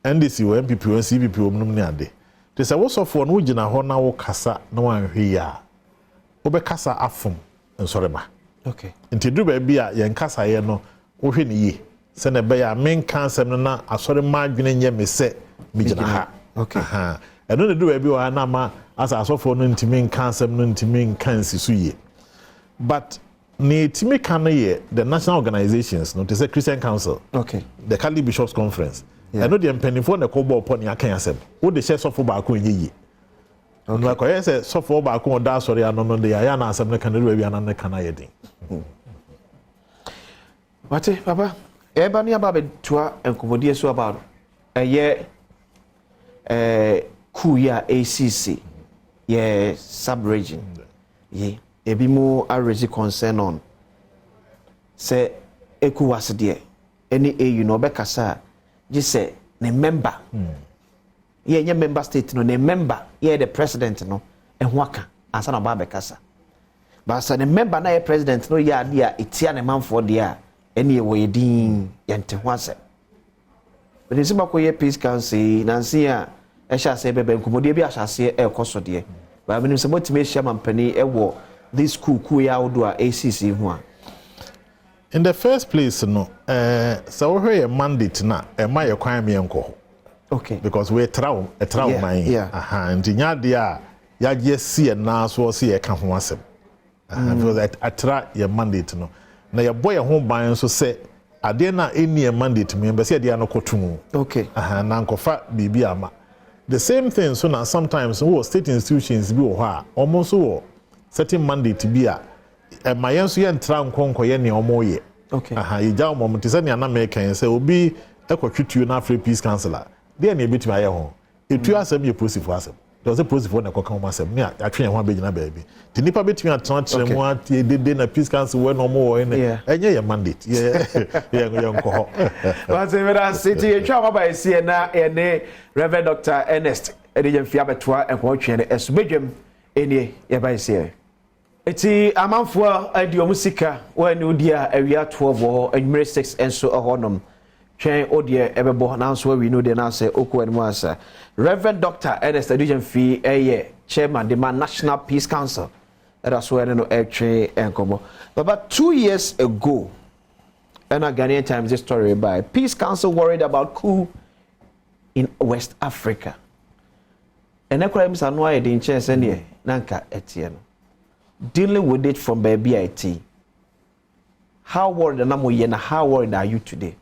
NDC wɔ, NPP wɔ, CPP wɔ nom ne ade. Te sɛ wosɔfoɔ no, wogyina hɔ na wokasa na woanhwɛ yi a, wobɛkasa afom nsɔrema. Nti duru baabi a yɛn kasaeɛ no, wohwɛ ne yie sɛnɛ ɛbɛyɛ a menka asɛm no na asɔre ma adwene nyɛ me sɛ megyina ha. Ɛno na duru baabi wɔ ha na ama asa asɔfoɔ no ntumi nka asɛm no, ntumi nka nsi so yie. But nea ɛtumi ka no yɛ the national organizations no, te sɛ Christian Council, the Catholic Bishops Conference. Ɛno deɛ, mpanimfoɔ na ɛkɔ bɔɔ pɔ ne aka asɛm wode hyɛ sɔfo baako, ɛnyɛ yie. Na kɔyɛ sɛ sɔfo baako ɔda asɔre ano no deɛ, ayɛ ana asɛm no ka no baabi ana ne ka no ayɛ den. Wate, papa, ɛba ne aba abɛtoa nkɔmmɔdeɛ so about ɛyɛ coup yi a ɛresisi yɛ sub region yi. Ebi mu araise concern on sɛ ECOWAS deɛ ɛne AU na ɔbɛkasa a, gye sɛ ne member yɛ nyɛ member state no, ne member yɛ the president no ɛho aka ansa na ɔba abɛkasa. Baasa ne member na yɛ president no yɛ adeɛ a etia ne manfoɔ deɛ a, ɛne ɛwɔ yɛ din, yɛnte ho asɛm. Bɛde sɛ bakɔ yɛ peace council yi nansi a ɛhyɛ aseɛ bɛbɛ, nkɔmmɔdeɛ bi ahyɛ aseɛ ɛrekɔ so deɛ, baa menim sɛ motumi ahyia mampanin ɛwɔ this school kuo yi ahodoɔ a ɛresisi ho a. In the first place no, sɛ wohwɛ yɛ mandate na ɛma yɛ kwan mi yɛnkɔ hɔ because we ɛtra wo, ɛtra wo man. Aha, nti nya adeɛ a yɛagye asi yɛn nan so ɔsɛ yɛka ho asɛm. Aha, because ɛtra yɛ mandate no na yɛbɔ yɛn ho ban nso sɛ adeɛ no a ɛnni yɛn mandate mu, yɛn bɛ sɛ yɛde ano kɔto mu. Aha, na nkɔfa biribi ama. The same thing so na sometimes wɔ state institutions bi wɔ hɔ a wɔn nso wɔ certain mandate bi a ɛma yɛn nso yɛntra nkɔ nkɔyɛ nea wɔn yɛ. Aha, yɛgya wɔn te sɛ nea nam ɛka yɛn sɛ obi ɛkɔtwe tuo na afrɛ peace council a deɛ, nea ebɛtumi ayɛ ho etuo asɛm yɛ polisifoɔ asɛm deɛ, ɔsɛ polisifoɔ na ɛkɔka wɔn asɛm ne atwe yɛn ho abɛgyina baabi, nti nipa bɛtumi atenatena mu atie dede na peace council wɔ na wɔn wɔ ɛnɛ ɛnyɛ yɛ mandate, yɛ nkɔ hɔ. Wate, meda ase. Nti yɛtwa ɔmaba ɛsiɛ na yɛne Reverend Dr Ernest ɛde yɛn mfie abɛtoa nkɔmɔtwe no ɛso. Bɛdwam ɛnie, yɛba ɛsiɛ. Eti amanfoɔ adi wɔn sika wɔn ani odi a, awia 12 wɔ hɔ, anwummere 6 nso hɔnom. Twɛn o, deɛ ɛbɛbɔ nanso awi no deɛ n'asɛ okɔ anim asa. Reverend Dr Ernest Adu Gyamfi ɛyɛ chairman de ma National Peace Council, ɛda so ɛne no ɛtwe nkɔmɔ. Baba, 2 years ago ɛna Ghanaian Times story by "Peace Council worried about coup in West Africa". Ɛnɛ koraa mi sa no ayɛ den kyɛn sɛneɛ na nka ɛteɛ no. Dealing with it from baabi a ɛte, how worried na mo yɛ na how worried are you today?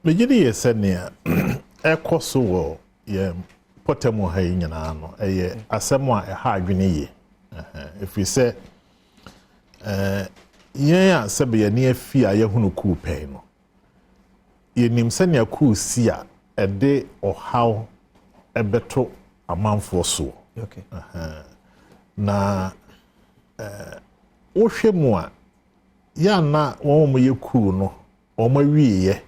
Megye di yɛ sɛnea ɛkɔ so wɔ yɛn pɔtɛmu ha yi nyinaa no, ɛyɛ asɛm a ɛha adwene yie, ɛfiri sɛ yɛn a sɛbe yɛne afi a yɛhunu coup pɛn no, yɛnim sɛnea coup si a ɛde ɔhaw ɛbɛto amanfoɔ soɔ. Na wohwɛ mu a, yɛana wɔn a wɔyɛ coup no wɔn awieɛ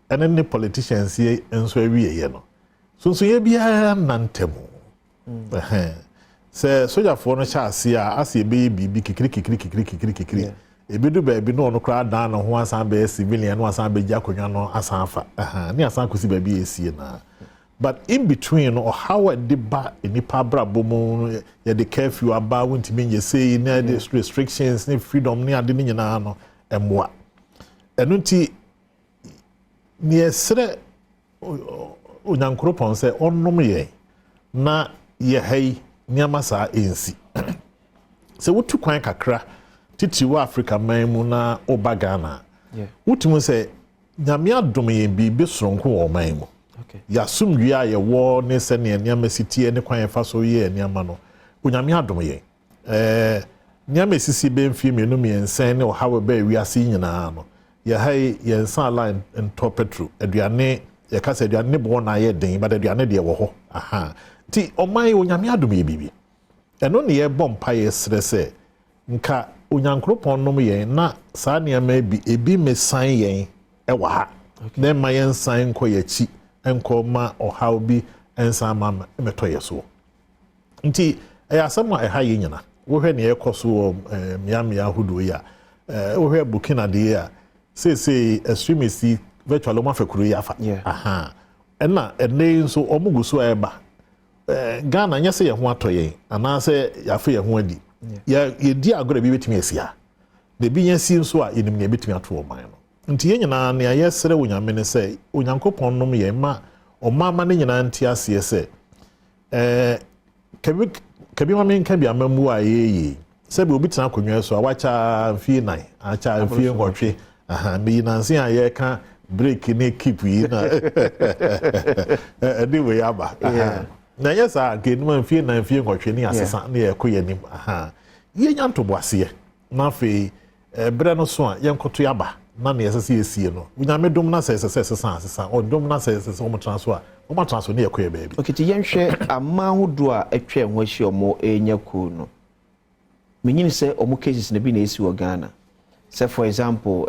ɛne ne politicians yi nso awieɛ no, sonsoyɛ biara nanta mu. Sɛ sogyafoɔ no hyɛ ase a, ase ebɛyɛ biribi kikiri kikiri kikiri kikiri kikiri, ebi baabi na ɔno koraa dan ne ho asan bɛyɛ civilian no, asan bɛgye akonnwa no asan afa ne asan akɔsi baabi a esie naa. But in between no, ɔhaw a ɛde ba nipa abrabɔ mu no, yɛde curfew aba, wontumi nyɛ sei, ne yɛde restrictions ne freedom ne ade ne nyinaa no ɛmmoa. Ɛno nti neɛ ɛsrɛ Onyankoropɔn sɛ ɔnom yɛn na yɛ ha yi nneɛma saa ɛnsi. Sɛ wotu kwan kakra titiri wɔ Africa man mu na woba Ghana, wotumi sɛ Nyame adom yɛn biribi soronko wɔ ɔman mu. Yɛasomdwie a yɛwɔ ne sɛnea nneɛma si teɛ ne kwan yɛfa so yɛ nneɛma no, Onyame adom yɛn. Nneɛma esisi bɛ mfie 2 3 ne ɔhaw ɛbɛɛ wiase yi nyinaa no, yɛha yi yɛn nsa line ntɔ petrol, aduane, yɛka sɛ aduane ne boɔ na ayɛ den, but aduane deɛ wɔ hɔ aha. Nti ɔman yi, Onyame adom yɛ biribi. Ɛno ne yɛbɔ mpa yɛ srɛ sɛ nka Onyankoropɔn nom yɛn na saa nneɛma bi ebi mesan yɛn ɛwɔ ha na ɛma yɛn nsan nkɔ yɛn akyi nkɔ ma ɔhaw bi nsan ma mɛtɔ yɛ soɔ. Nti ɛyɛ asɛm a ɛha yɛn nyina. Wohwɛ nea ɛkɔ so wɔ mmeammea ahodoɔ yi a, wohwɛ Burkina deɛ a, seesei extremist yi virtually wɔn afa kuro yi afa. Aha, ɛna ɛnɛ yi nso wɔn gu so a ɛba Ghana. Nyɛ sɛ yɛn ho atɔ yɛn anaasɛ yɛafa yɛn ho adi. Yɛ yɛdi agorɔ bi bɛtumi asi ha na ebi nyɛ si nso a, yɛnim nea ebɛtumi ato ɔman no. Nti yɛn nyinaa nea yɛsrɛ Onyame ne sɛ Onyankopɔn nom yɛn ma ɔman ma ne nyinaa nte aseɛ sɛ kabi kabi ma menka bi amammu a yɛyɛ sɛbi obi tena akonnwa so a wakyɛ mfie 4, akyɛ mfie 8. Aha, meyi nanse a yɛka break ne keep yi na ɛde wei aba. Aha. Na ɛnyɛ saa nka enum a mfie 4, mfie 8 ne asesa ne yɛkɔ yɛn anim. Aha, yɛnya ntoboaseɛ na afei ɛberɛ no so a yɛnkɔto yaba na nea ɛsɛ sɛ yɛsie no, Onyame dom na sɛ ɛsɛ sɛ ɛsesa asesa, ɔdom na sɛ ɛsɛ sɛ wɔn tena so a, wɔn atena so ne yɛkɔ yɛ baabi. Okay, nti yɛnhwɛ aman ahodoɔ a atwa ɛho ahyia, ɔmo ɛnya coup no. Menyini sɛ ɔmo cases no bi na ɛsi wɔ Ghana. Sɛ for example,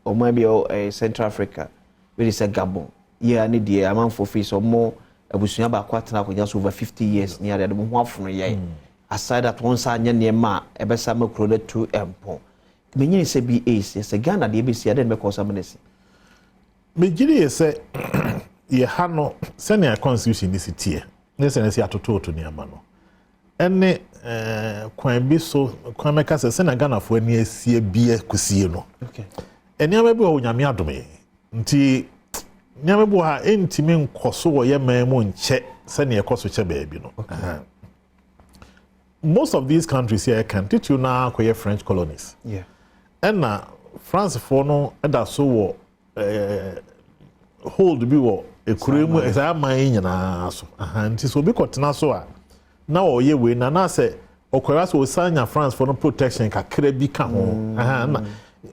ɔman bi a ɛwɔ Central Africa bi de sɛ Gabon yɛ a, ne deɛ amanfoɔ fi sɛ ɔmo abusua baako atena akonnwa so over 50 years ne adeade mo ho afono yɛn. Aside that, wɔn nsa anyɛ nneɛma a ɛbɛsa ama kuro no atu mpɔn. Menyini sɛ bi ɛsi sɛ Ghana deɛ ɛbɛsi adeɛ no bɛkɔ sɛ amena si. Megyere yɛ sɛ yɛ ha no, sɛnea constitution ne si teɛ ne sɛnea si atototo nneɛma no, ɛne kwan bi so kwan mɛka sɛ sɛnea Ghanafoɔ ani asie bia kusie no, nneɛma bi wɔ hɔ, Onyame adom yɛn nti nneɛma bi wɔ ha ɛntumi nkɔ so wɔ yɛ man mu nkyɛ sɛnea ɛkɔ so kyɛ baabi no. Most of these countries yɛ ɛka titiri na akɔyɛ French colonies. Ɛna Francefoɔ no ɛda so wɔ hold bi wɔ ekuro mu saa aman yi nyinaa so. Aha, nti sɛ obi kɔtena so a na ɔyɛ wei na anaasɛ ɔkɔra sɛ ɔsan nya Francefoɔ no protection kakra bi ka ho. Aha, na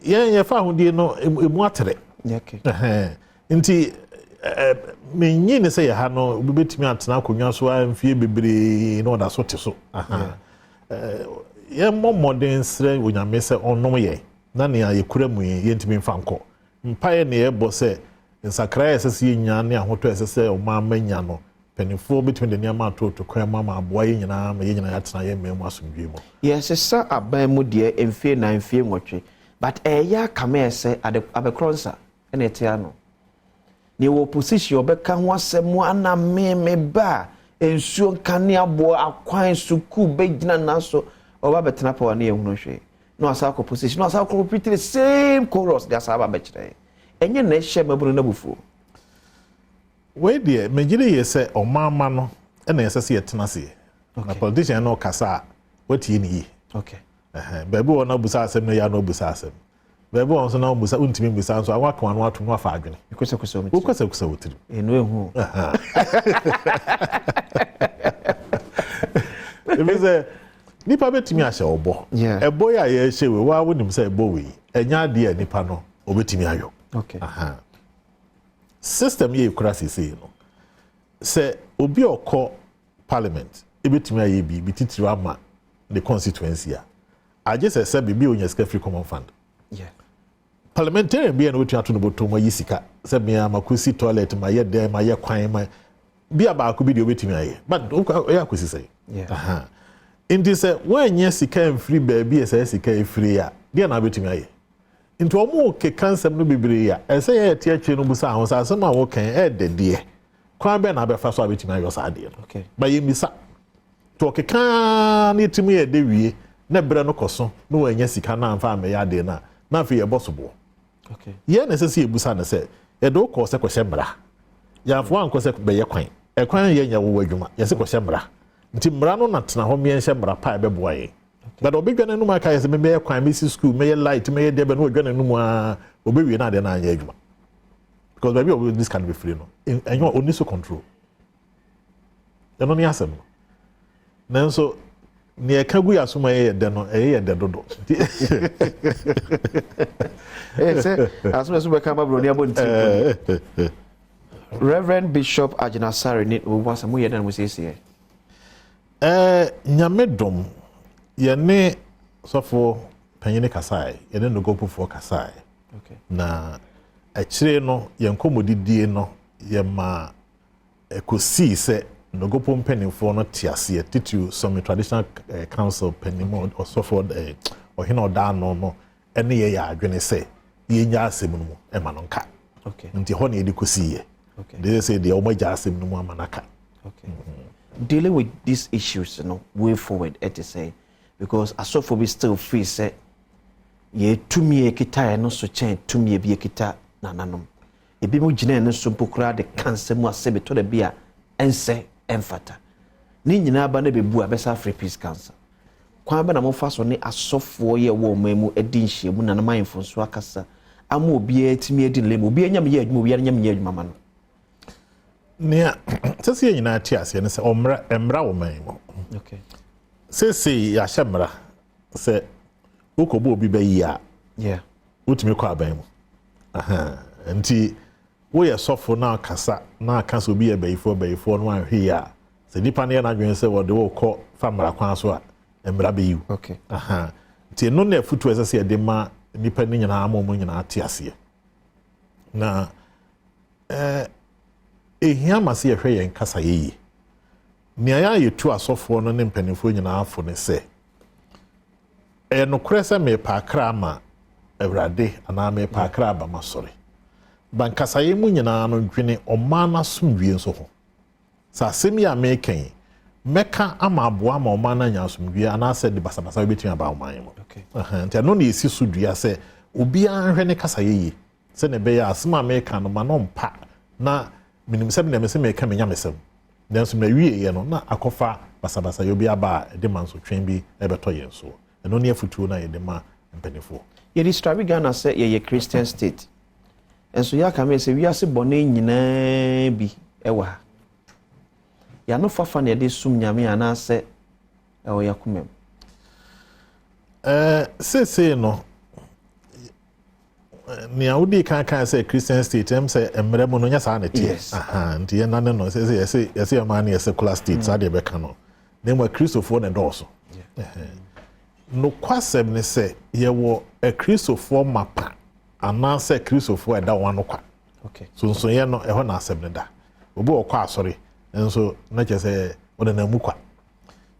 yɛn yɛfa ahodie no emu atere. Nti menyi ne sɛ yɛ ha no obi bɛtumi atena akonnwa so a mfie bebree na ɔda so te so. Aha. Yɛmmɔ mmɔden srɛ Onyame sɛ ɔnom yɛn na nea yɛkura mu yi yɛntumi mfa nkɔ. Mpaeɛ ne yɛbɔ sɛ nsakraeɛ a ɛsɛ sɛ yɛnya ne ahotɔ a ɛsɛ sɛ ɔman ma nya no. Mpanimfoɔ bɛtumi de nneɛma atoto kwan mu ama aboa yɛn nyinaa ma yɛn nyinaa yɛatena yɛn man mu asomdwoe mu. Yɛsesa aban mu deɛ mfie nan, mfie 8, but ɛyɛ akame sɛ ade abɛkorɔ nsa ɛna ɛte ano. Nea wɔ opposition ɔbɛka ho asɛm ana meme ba a nsuo, nkanea, boɔ, akwan, sukuu bɛgyina nan so, ɔba bɛtena power ne yɛhunu hwee na wasa akɔ position na wasa akɔ repeat the same chorus de asa aba bɛkyerɛ. Ɛnyɛ na ɛhyɛ mabunu no abufuo? Wei deɛ, megyere yɛ sɛ ɔmaama no ɛna ɛsɛ sɛ yɛtena aseɛ na politician no kasa a watie ne yie. Baabi wɔ no abusa asɛm no yɛ ano abusa asɛm, baabi wɔ nso na ɔbusa wontumi mbusa nso a waka wano ato no afa adwene. Wokɔsɛkɔsɛ wɔn. Wokɔsɛkɔsɛ wɔ tirim. Ɛnu ehu. Ebi sɛ nipa bɛtumi ahyɛ ɔbɔ. Ɛbɔ yi a yɛhyɛ wei waa, wonim sɛ ɛbɔ wei ɛnyɛ adeɛ a nipa no obɛtumi ayɔ. System yɛ ekura sesei no sɛ obi a ɔkɔ parliament ebɛtumi ayɛ biribi titiri ama ne constituency a, agye sɛ biribi a onya sika firi common fund. Parliamentarian bi a na wotumi ato no bɔtɔ mu ayi sika sɛ mmea ma kɔsi toilet, ma yɛ dɛn, ma yɛ kwan, ma bi a baako bi deɛ obɛtumi ayɛ, but ɔyɛ akɔsi sɛ. Nti sɛ wɔanyɛ sika mfiri baabi a sɛ sika efiri a deɛ na abɛtumi ayɛ. Nti wɔn keka nsɛm no bebree a ɛsɛ yɛ yɛte akyire no busa ahosuo asɛm a wɔka ɛɛdɛ deɛ kwan bɛn na abɛfa so a abɛtumi ayɔ saa adeɛ no. Ba yɛn bisa nti ɔkeka ne timi yɛ de wie na berɛ no kɔ so na wɔanya sika na amfa amɛyɛ adeɛ no a, na afei yɛbɔ so boɔ. Yɛn na ɛsɛ sɛ yɛbusa no sɛ yɛde wo kɔɔ sɛ kɔhyɛ mmara, yɛamfo ankɔ sɛ bɛyɛ kwan. Ɛkwan yɛ nyɛ wowɔ adwuma, yɛsɛ kɔhyɛ mmara, nti mmara no na tena hɔ mmiɛnhyɛ mmara pa a ɛbɛboa yɛn. But ɔbɛdwa n'anum aka yɛ sɛ mɛyɛ kwan, mɛsi school, mɛyɛ light, mɛyɛ deɛ bɛ na ɔdwa n'anum a ɔbɛwie na adeɛ no anyɛ adwuma because baabi a ɔbɛdi sika no bɛfiri no ɛnyɛ ɔni so control. Ɛno ne asɛm no. Nanso nea ɛka gu yɛ asom a ɛyɛ dɛ no, ɛyɛ yɛ dɛ dodo. Ɛyɛ sɛ asom ɛso bɛka ma buroni abɔ ne tiri. Reverend Bishop Agyinasare ne owu asɛm moyɛ dɛ na mo siesie? Nyame dom, yɛne sɔfo panyin kasae, yɛne nogopofoɔ kasae. Na akyire no yɛn nkɔmmɔdidie no yɛma ɛkɔsii sɛ Nogopo mpanimfoɔ no te aseɛ, titiri Sɔmi Traditional Council panin, ɔsɔfo ɔhene ɔda ano no, ɛne yɛ yɛ adwene sɛ yɛnya asɛm no mu ɛma no nka. Nti hɔ na yɛde kɔsii yɛ de sɛ deɛ wɔn agya asɛm no mu ama no aka. Okay. Dealing with these issues no, way forward ɛte sɛ because asɔfo bi still feel sɛ yɛ tumi a yɛkita yɛn no so kyɛn tumi bi yɛkita nananom. Ebi mu gyina yɛn so mpo koraa de ka nsɛm asɛ betɔ da bi a ɛnsɛ ɛmfata ne nyinaa ba na bɛbu a bɛsa afrɛ Peace Council. Kwan bɛ na mofa so ne asɔfoɔ yɛ wɔ ɔman mu adi nhyiamu, nananom ahemfo nso akasa ama obiara tumi adi ne lem, obiara nyam yɛ adwuma, obiara nyam yɛ adwuma ma no? Nea sɛ sɛ yɛn nyinaa te aseɛ no sɛ ɔmmra mmra wɔ man mu. Seesei yɛahyɛ mmara sɛ wokɔbɔ obi bɛyi a wotumi kɔ aban mu. Aha. Nti woyɛ sɔfo na akasa na aka sɛ obi yɛ bɛyifoɔ bɛyifoɔ no anhwɛ yi a, sɛ nipa no yɛ n'adwene sɛ wɔde wo kɔ fa mmara kwan so a, mmara bɛyi wo. Aha. Nti ɛno na afutuo a ɛsɛ sɛ yɛde ma nipa no nyinaa ma wɔn nyinaa te aseɛ. Na ehia ma sɛ yɛhwɛ yɛn kasa yie. Nea yɛ a yɛtu asɔfoɔ no ne mpanimfoɔ nyinaa fo ne sɛ ɛyɛ nokorɛ sɛ merepa akra ama Awurade anaa merepa akra aba ma sɔre ba nkasayɛ mu nyinaa no, dwene ɔman no asomdwie nso ho sɛ asɛm yi a meka yi mɛka ama aboa ama ɔman no anya asomdwie anaasɛ de basabasa bɛtumi aba ɔman yi mu. Nti ɛno na yɛsi so dua sɛ obiara nhwɛ ne kasayɛ yie sɛnea ɛbɛyɛ a asɛm a meka no ma no mpa na menim sɛ menam sɛ meka me nyamesɛm, nanso mawieɛ no na akɔfa basabasayɛ bi aba a ɛde mansotwe bi ɛbɛtɔ yɛn soɔ. Ɛno ne afotuo no a yɛde ma mpanimfoɔ. Yɛde strive Ghana sɛ yɛyɛ Christian state, nso yɛaka me sɛ wiase bɔne nyinaa bi ɛwɔ ha. Yɛano fafa na yɛde som Nyame anaasɛ ɛwɔ yɛakoma mu? Seesei no nea wodi kan kan sɛ Christian state sɛ mmerɛ mu no nyɛ saa na ɛteɛ. Nti yɛnane no sɛ yɛsɛ yɛma no yɛ secular state, saa deɛ bɛka no, na mmom akristofoɔ na ɛdɔɔso. Nokwasɛm ne sɛ yɛwɔ akristofoɔ mapa anaasɛ kristofoɔ a ɛda wɔn ano kwa. Sonsonyɛ no ɛhɔ na asɛm no da. Obi wɔ kɔ asɔre. Nso na kyerɛ sɛ ɔnenam mu kwa.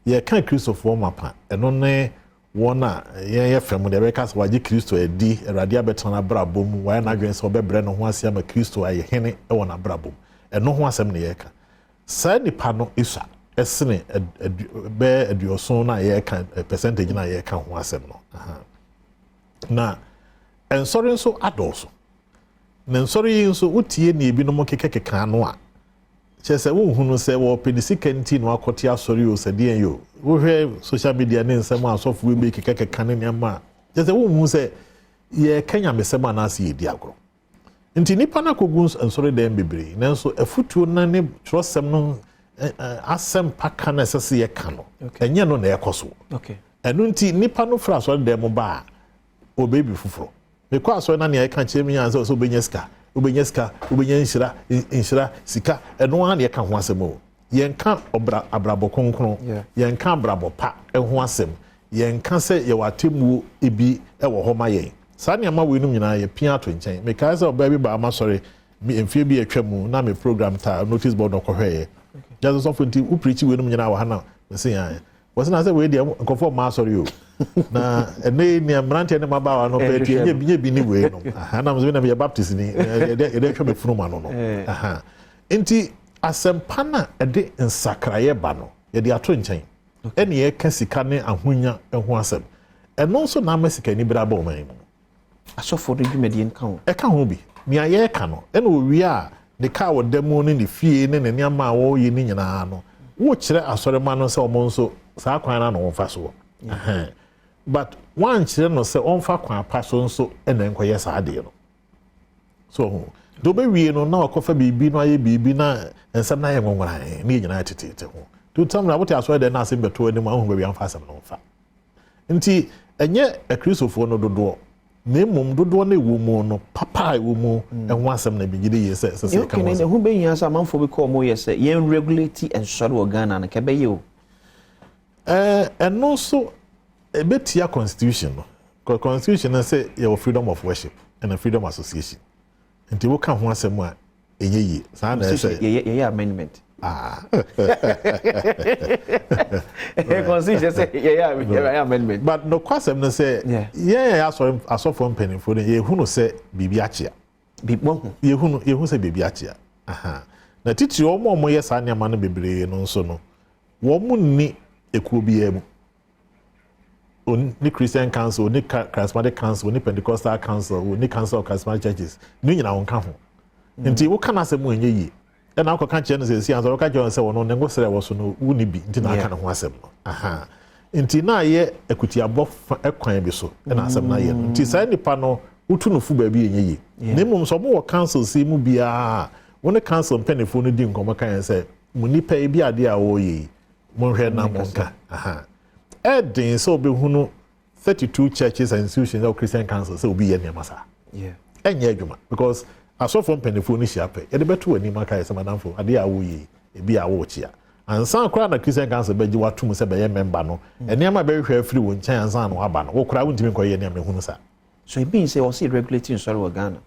Yɛka Kristofoɔ mapa, ɛno ne wɔn a yɛn yɛ fam deɛ yɛbɛka sɛ wagye Kristo adi, Awurade abɛtena n'abrabɔ mu, wayɛ n'adwene sɛ ɔbɛbrɛ ne ho ase ama Kristo ayɛ hene wɔ n'abrabɔ mu. Ɛno ho asɛm na yɛreka. Saa nipa no sua sene bɛyɛ aduɔson no a yɛreka, percentage no a yɛreka ho asɛm no. Na nsɔre nso adɔɔso. Na nsɔre yi nso, wotie nea ebinom kekakeka ano a, kyerɛ sɛ wonhunu sɛ wɔpɛ ne sika nti na wakɔte asɔre o, sɛ deɛn o. Wohwɛ social media ne nsɛm a asɔfo bi kekakeka ne nneɛma a, kyerɛ sɛ wonhu sɛ yɛreka nyamesɛm anaasɛ yɛredi agorɔ. Nti nnipa no akɔgu nsɔredan bebree, nanso afutuo no ne twerɛsɛm no asɛmpa ka no ɛsɛ sɛ yɛka no, ɛnyɛ no na ɛkɔ so. Ɛno nti nnipa no firi asɔredan mu ba a, wɔbɛyɛ bi foforɔ. Mekɔ asɔre na nea ɛka kyerɛ me nyinaa sɛ wobɛnya sika, wobɛnya sika, wobɛnya nhyira, nhyira, sika, ɛno ara na yɛka ho asɛm o. Yɛnka ɔbra abrabɔ kronkron, yɛnka abrabɔ pa ho asɛm, yɛnka sɛ yɛwɔ atemmuo bi wɔ hɔ ma yɛn. Saa nneɛma weinom nyinaa yɛpia ato nkyɛn. Mekae sɛ ɔbaa bi baa m'asɔre mfeɛ bi a atwa mu na me program taa notice board na ɔkɔhwɛeɛ. Kyerɛ sɛ sɔfo nti wo preach weinom nyinaa wɔ ha na mese ae. Wɔse na sɛ wei deɛ nkurɔfoɔ mma asɔre o. Na ɛnɛ yi nea mmeranteɛ ne mmabaawa no pɛ tie nyɛ bi ne wei no. Aha na mesɛ na meyɛ Baptist ni yɛde yɛde atwa me funum ano no. Aha. Nti asɛmpa no a ɛde nsakraeɛ ba no yɛde ato nkyɛn. Ɛne yɛka sika ne ahonya ho asɛm. Ɛno nso na ama sikanibere aba ɔman yi mu. Asɔfoɔ no dwumadie no ka ho. Ɛka ho bi. Nea yɛreka no, ɛna owie a ne kaa a ɔda mu ne ne fie ne ne nneɛma a ɔreyɛ no nyinaa no, wokyerɛ asɔremma no sɛ wɔn nso saa kwan no ara na wɔmfa soɔ. Ɛhɛn. But woankyerɛ no sɛ ɔmfa kwan pa so nso na ɛnkɔyɛ saa adeɛ no. So ɔho. Nti wobɛwie no na wakɔfa biribi na wayɛ biribi na nsɛm no ayɛ nwonworan ne yɛn nyinaa teteete ho. Nti wotam no a wote asɔre dɛm na asɛm bɛto anim a wohu baabi a mfa asɛm no mfa. Nti, ɛnyɛ Akristofoɔ no dodoɔ, na mmom dodoɔ no a ɛwɔ mu no, papa a ɛwɔ mu ho asɛm na megye di yie sɛ ɛsɛ sɛ yɛka ho asɛm. Ɛho bɛhia sɛ amanfoɔ bi kɔ wɔn yɛ sɛ yɛn regulate nsɔre wɔ Ghana no, nka ɛbɛyɛ o. Ɛno nso ɛbɛtia constitution no, because constitution no sɛ yɛwɔ freedom of worship and freedom association. Nti woka ho asɛm a, ɛnyɛ yie. Saa na ɛsɛ. Yɛyɛ amendment. Ah. Constitution sɛ yɛyɛ amendment. But nokwasɛm no sɛ yɛn yɛ asɔre asɔfoɔ mpanimfoɔ no yɛhunu sɛ biribi akyea. Yɛhunu yɛhu sɛ biribi akyea. Aha. Na titiri wɔn a wɔyɛ saa nneɛma no bebree no nso no wɔn nni ekuo biara mu. Onni Christian Council, onni Charismatic Council, onni Pentecostal Council, onni Council of Charismatic Churches. Ne nyinaa wɔnka ho. Nti woka n'asɛm mu ɛnyɛ yie. Ɛna akɔka kyerɛ no sɛ esi ansa wɔka kyerɛ no sɛ ɔno ne ngosrɛ ɛwɔ so no wonni bi nti na aka ne ho asɛm no. Aha. Nti na ayɛ akutiabɔ fa kwan bi so ɛna asɛm no ayɛ no. Nti saa nipa no wotu no fo baabi ɛnyɛ yie. Na mmom sɛ wɔwɔ councils yi mu biara a, wo ne council mpanimfoɔ no di nkɔmmɔ ka yɛn sɛ mo nipa yi bi adeɛ a wɔreyɛ yi monhwɛ na monka. Aha. Ɛden sɛ wobɛhunu 32 churches and institutions or Christian council sɛ obi yɛ nneɛma saa. Ɛnyɛ adwuma because asɔfoɔ mpanimfoɔ no hyia pɛ yɛde bɛto w'anim aka yɛ sɛ madamfo adeɛ a woyɛ yi ebi a worekyea. Ansa koraa na Christian council bɛgye w'atom sɛ bɛyɛ member no, nneɛma a bɛhwehwɛ afiri wo nkyɛn ansa na waba no, wo koraa wontumi nkɔyɛ nneɛma ehunu saa. So it means sɛ wɔsi regulate nsɔre wɔ Ghana?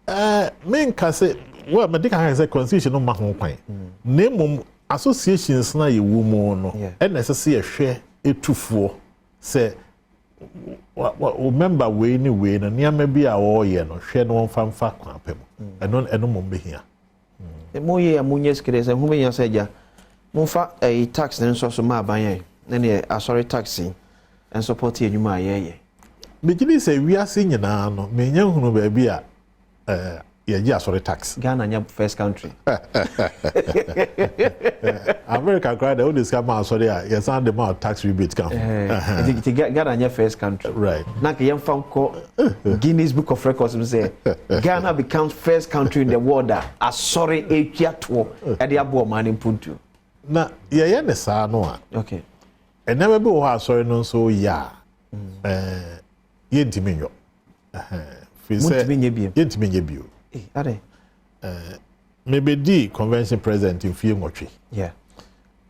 Ɛɛ, menka sɛ, well, mede ka sɛ constitution no ma ho kwan. Na mmom associations no a yɛwɔ mu no, ɛna ɛsɛ sɛ yɛhwɛ etufoɔ sɛ wo member wei ne wei no nneɛma bi a wɔreyɛ no hwɛ na wɔmfa mfa kwan pa mu. Ɛno ɛno mmom bɛhia. Mo yɛ a monyɛ sika deɛ sɛ ho bɛhia sɛ agya momfa ɛyi tax no nsɔ so ma aban yɛn ne neɛ asɔre tax yi nsɔpɔte adwuma a yɛyɛ. Megye di sɛ wiase nyinaa no menya nhunu baabi a yɛgye asɔre tax. Ghana nyɛ first country. America koraa deɛ wode sika ma asɔre a yɛsan de ma tax rebate ka ho. Nti Ghana nyɛ first country. Right. Na nka yɛmfa nkɔ Guinness Book of Records mu sɛ Ghana becomes first country in the world a asɔre etua toɔ ɛde aboa ɔman no mpuntuo. Na yɛyɛ ne saa no a. Okay. Nneɛma bi wɔ hɔ asɔre no nso yɛ a yɛntumi nyɔ. Firi sɛ yɛntumi nyɛ bio. Mebɛdii convention president mfie 8.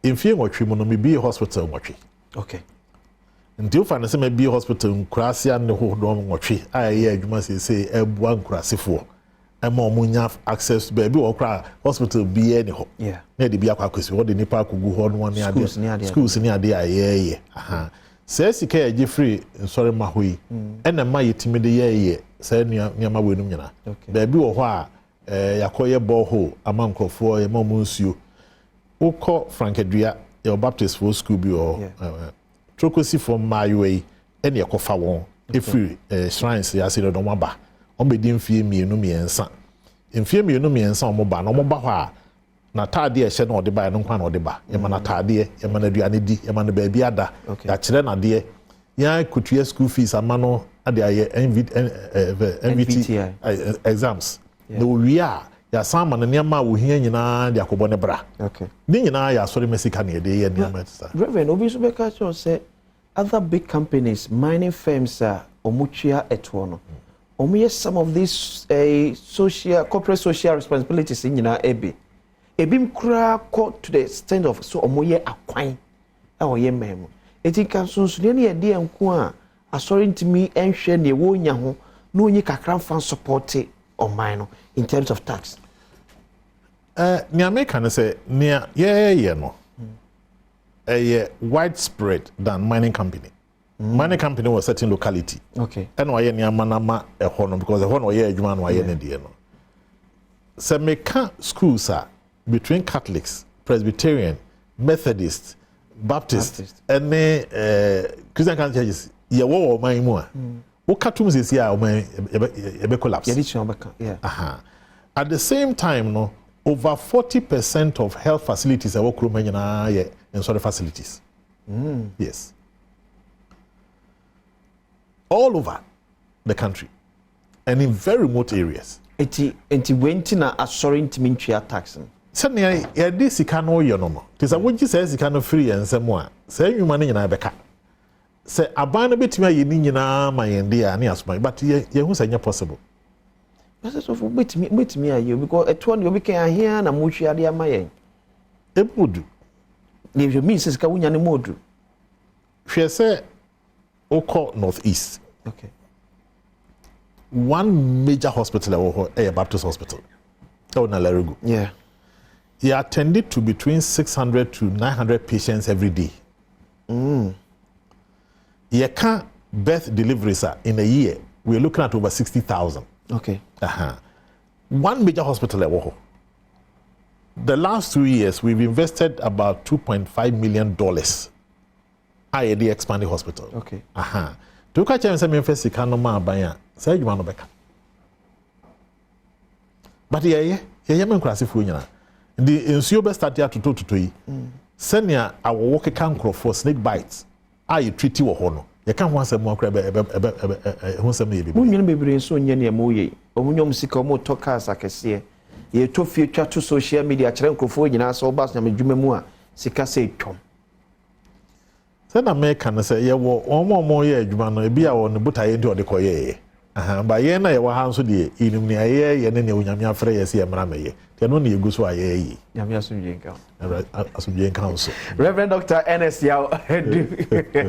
Mfie 8 mu no mebie hospital 8. Okay. Nti wofa no sɛ mabie hospital nkuraase ane hodoɔ 8 a ɛyɛ adwuma seesei ɛboa nkurasefoɔ. Ɛma wɔn nya access baabi wɔ koraa, hospital biara ni hɔ na yɛde bi akɔ akɔsi hɔ de nipa akɔgu hɔ no ne adeɛ, schools ne adeɛ a yɛɛyɛ. Saa sika yɛ gye firi nsɔrima hɔ yi ɛna ɛma yɛtumi de yɛɛyɛ saa nneɛma wɔ enum nyinaa. Baabi wɔ hɔ a yɛakɔyɛ borehole ama nkurɔfoɔ, yɛma wɔn nsuo. Wokɔ Frankadua, yɛwɔ Baptist foɔ school bi wɔ hɔ. Trokosifoɔ mmaayewa yi ɛna yɛkɔfa wɔn efiri shrines yɛ ase de wɔn aba. Wɔn bɛdi mfie 2 3. Mfie 2 3 wɔn ba na wɔn ba hɔ a, n'ataadeɛ ɛhyɛ na ɔde ba yɛ no nkwa na ɔde ba. Yɛma n'ataadeɛ, yɛma n'aduane di, yɛma no baabi ada, yɛakyerɛ n'adeɛ, yɛn akutua school fees ama no ade ayɛ NV NVT exams. Na owie a, yɛasan ama no nneɛma a ohia nyinaa de akɔbɔ ne bra. Ne nyinaa yɛ asɔre sika na yɛde yɛ nneɛma ti saa. Reverend, obi nso bɛka kyerɛ sɛ other big companies, mining firms a wɔn tua ɛtoɔ no, wɔn yɛ some of these social, corporate social responsibilities nyinaa. Ebi koraa kɔ to the extent of so wɔn yɛ akwan ɛwɔ yɛ mmaa mu. Eti nka nsonsonoeɛ no yɛ deɛ nko a asɔre ntumi nhwɛ nea wɔnya ho na onyi kakra nfa support ɔman no in terms of tax. Nea meka no sɛ nea yɛyɛ no ɛyɛ widespread than mining company. Mining company wɔ certain locality ɛna wayɛ nneɛma no ama ɛhɔ no because ɛhɔ na ɔyɛ adwuma na wayɛ ne deɛ no. Sɛ meka schools a, between Catholics, Presbyterian, Methodist, Baptist ɛne Christian Catholic churches yɛwɔ wɔ ɔman yi mu a, woka tum sisi a, ɔman yɛbɛ collapse. Yɛde kyerɛ ɔbɛka, yeah. Aha. At the same time no, over 40% of health facilities ɛwɔ kurom ha nyinaa yɛ nsɔre facilities. Yes, all over the country and in very remote areas. Eti wei nti na asɔre ntumi ntua tax no? Sɛnea yɛde sika no yɛ no, te sɛ wogye saa sika no firi yɛn nsam a, saa nnwuma no nyinaa bɛka sɛ aban no bɛtumi ayɛ ne nyinaa ma yɛn de a ne asoma, but yɛhu sɛ nyɛ possible. Pɛsɛ sɔfo, wobɛtumi ayɛ o, because ɛtoɔ deɛ obi kan ahea na mohwɛ ade ama yɛn. Emu odu. Deɛ hwɛ mi sɛ sika wonya no mu odu. Hwɛ sɛ wokɔ North East, one major hospital ɛwɔ hɔ ɛyɛ Baptist hospital ɛwɔ Nalerigu. He attended to between 600 to 900 patients every day. Yɛka birth deliveries a, in a year we are looking at over 60,000. One major hospital ɛwɔ hɔ. The last 2 years we've invested about $2.5 million a yɛde expand the hospital. Tí o ka kyerɛ mi sɛ mi nfɛ sika no ma aban a, saa adwuma no bɛka. But yɛyɛ mɛ nkurasefoɔ nyinaa. Nti nsuo bɛ start atoto toto yi, sɛnea awɔwɔ keka nkurɔfoɔ, snake bites a yɛ treat wɔ hɔ no, yɛka ho asɛm mu akora ɛbɛ ɛho nsɛm no yɛ bebree. Mo nwene bebree nso nyɛ nea mo yɛ yi. Ɔmo nyɛ ɔmo sika, ɔmo tɔ cars akɛseɛ, yɛtɔ fie twa to social media kyerɛ nkurɔfoɔ nyinaa sɛ ɔba nyame dwuma mu a, sika sɛ etwam. Sɛna mɛka no sɛ yɛwɔ wɔn a wɔyɛ adwuma no, ebi a wɔn botaeɛ nti ɔde kɔyɛɛyɛ. Ba yɛn na yɛwɔ ha nso deɛ, yɛnim nea yɛyɛ ne nea Onyame afrɛ yɛ sɛ yɛmmra mɛyɛ, nti ɛno na yɛgu so a yɛyɛ. Nyame asomdwe nka wo. Asomdwe nka wo so. Reverend Dr Ernest Yaw Adu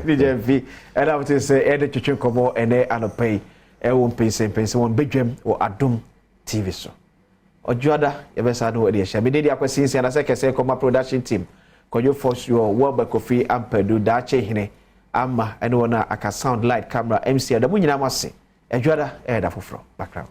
ne Gyamfi ɛna wote sɛ ɛde twetwe nkɔmmɔ ɛnɛ anɔpa yi ɛwɔ mpɛnsɛmpɛnsɛ wɔn badwam wɔ Adom TV so. Ɔdwoada yɛbɛsa no wɔde ahyia. Mede de akɔsi nsia na sɛ kɛsɛ kɔma production team, Kwadwo Fosuo, Wɔba Kofi Ampadu, Daakye Hene ama ɛne wɔn a aka, sound, light, camera, MC, ɛda mu nyinaa mo ase. Ɛdwoada ɛyɛ da foforɔ bakra.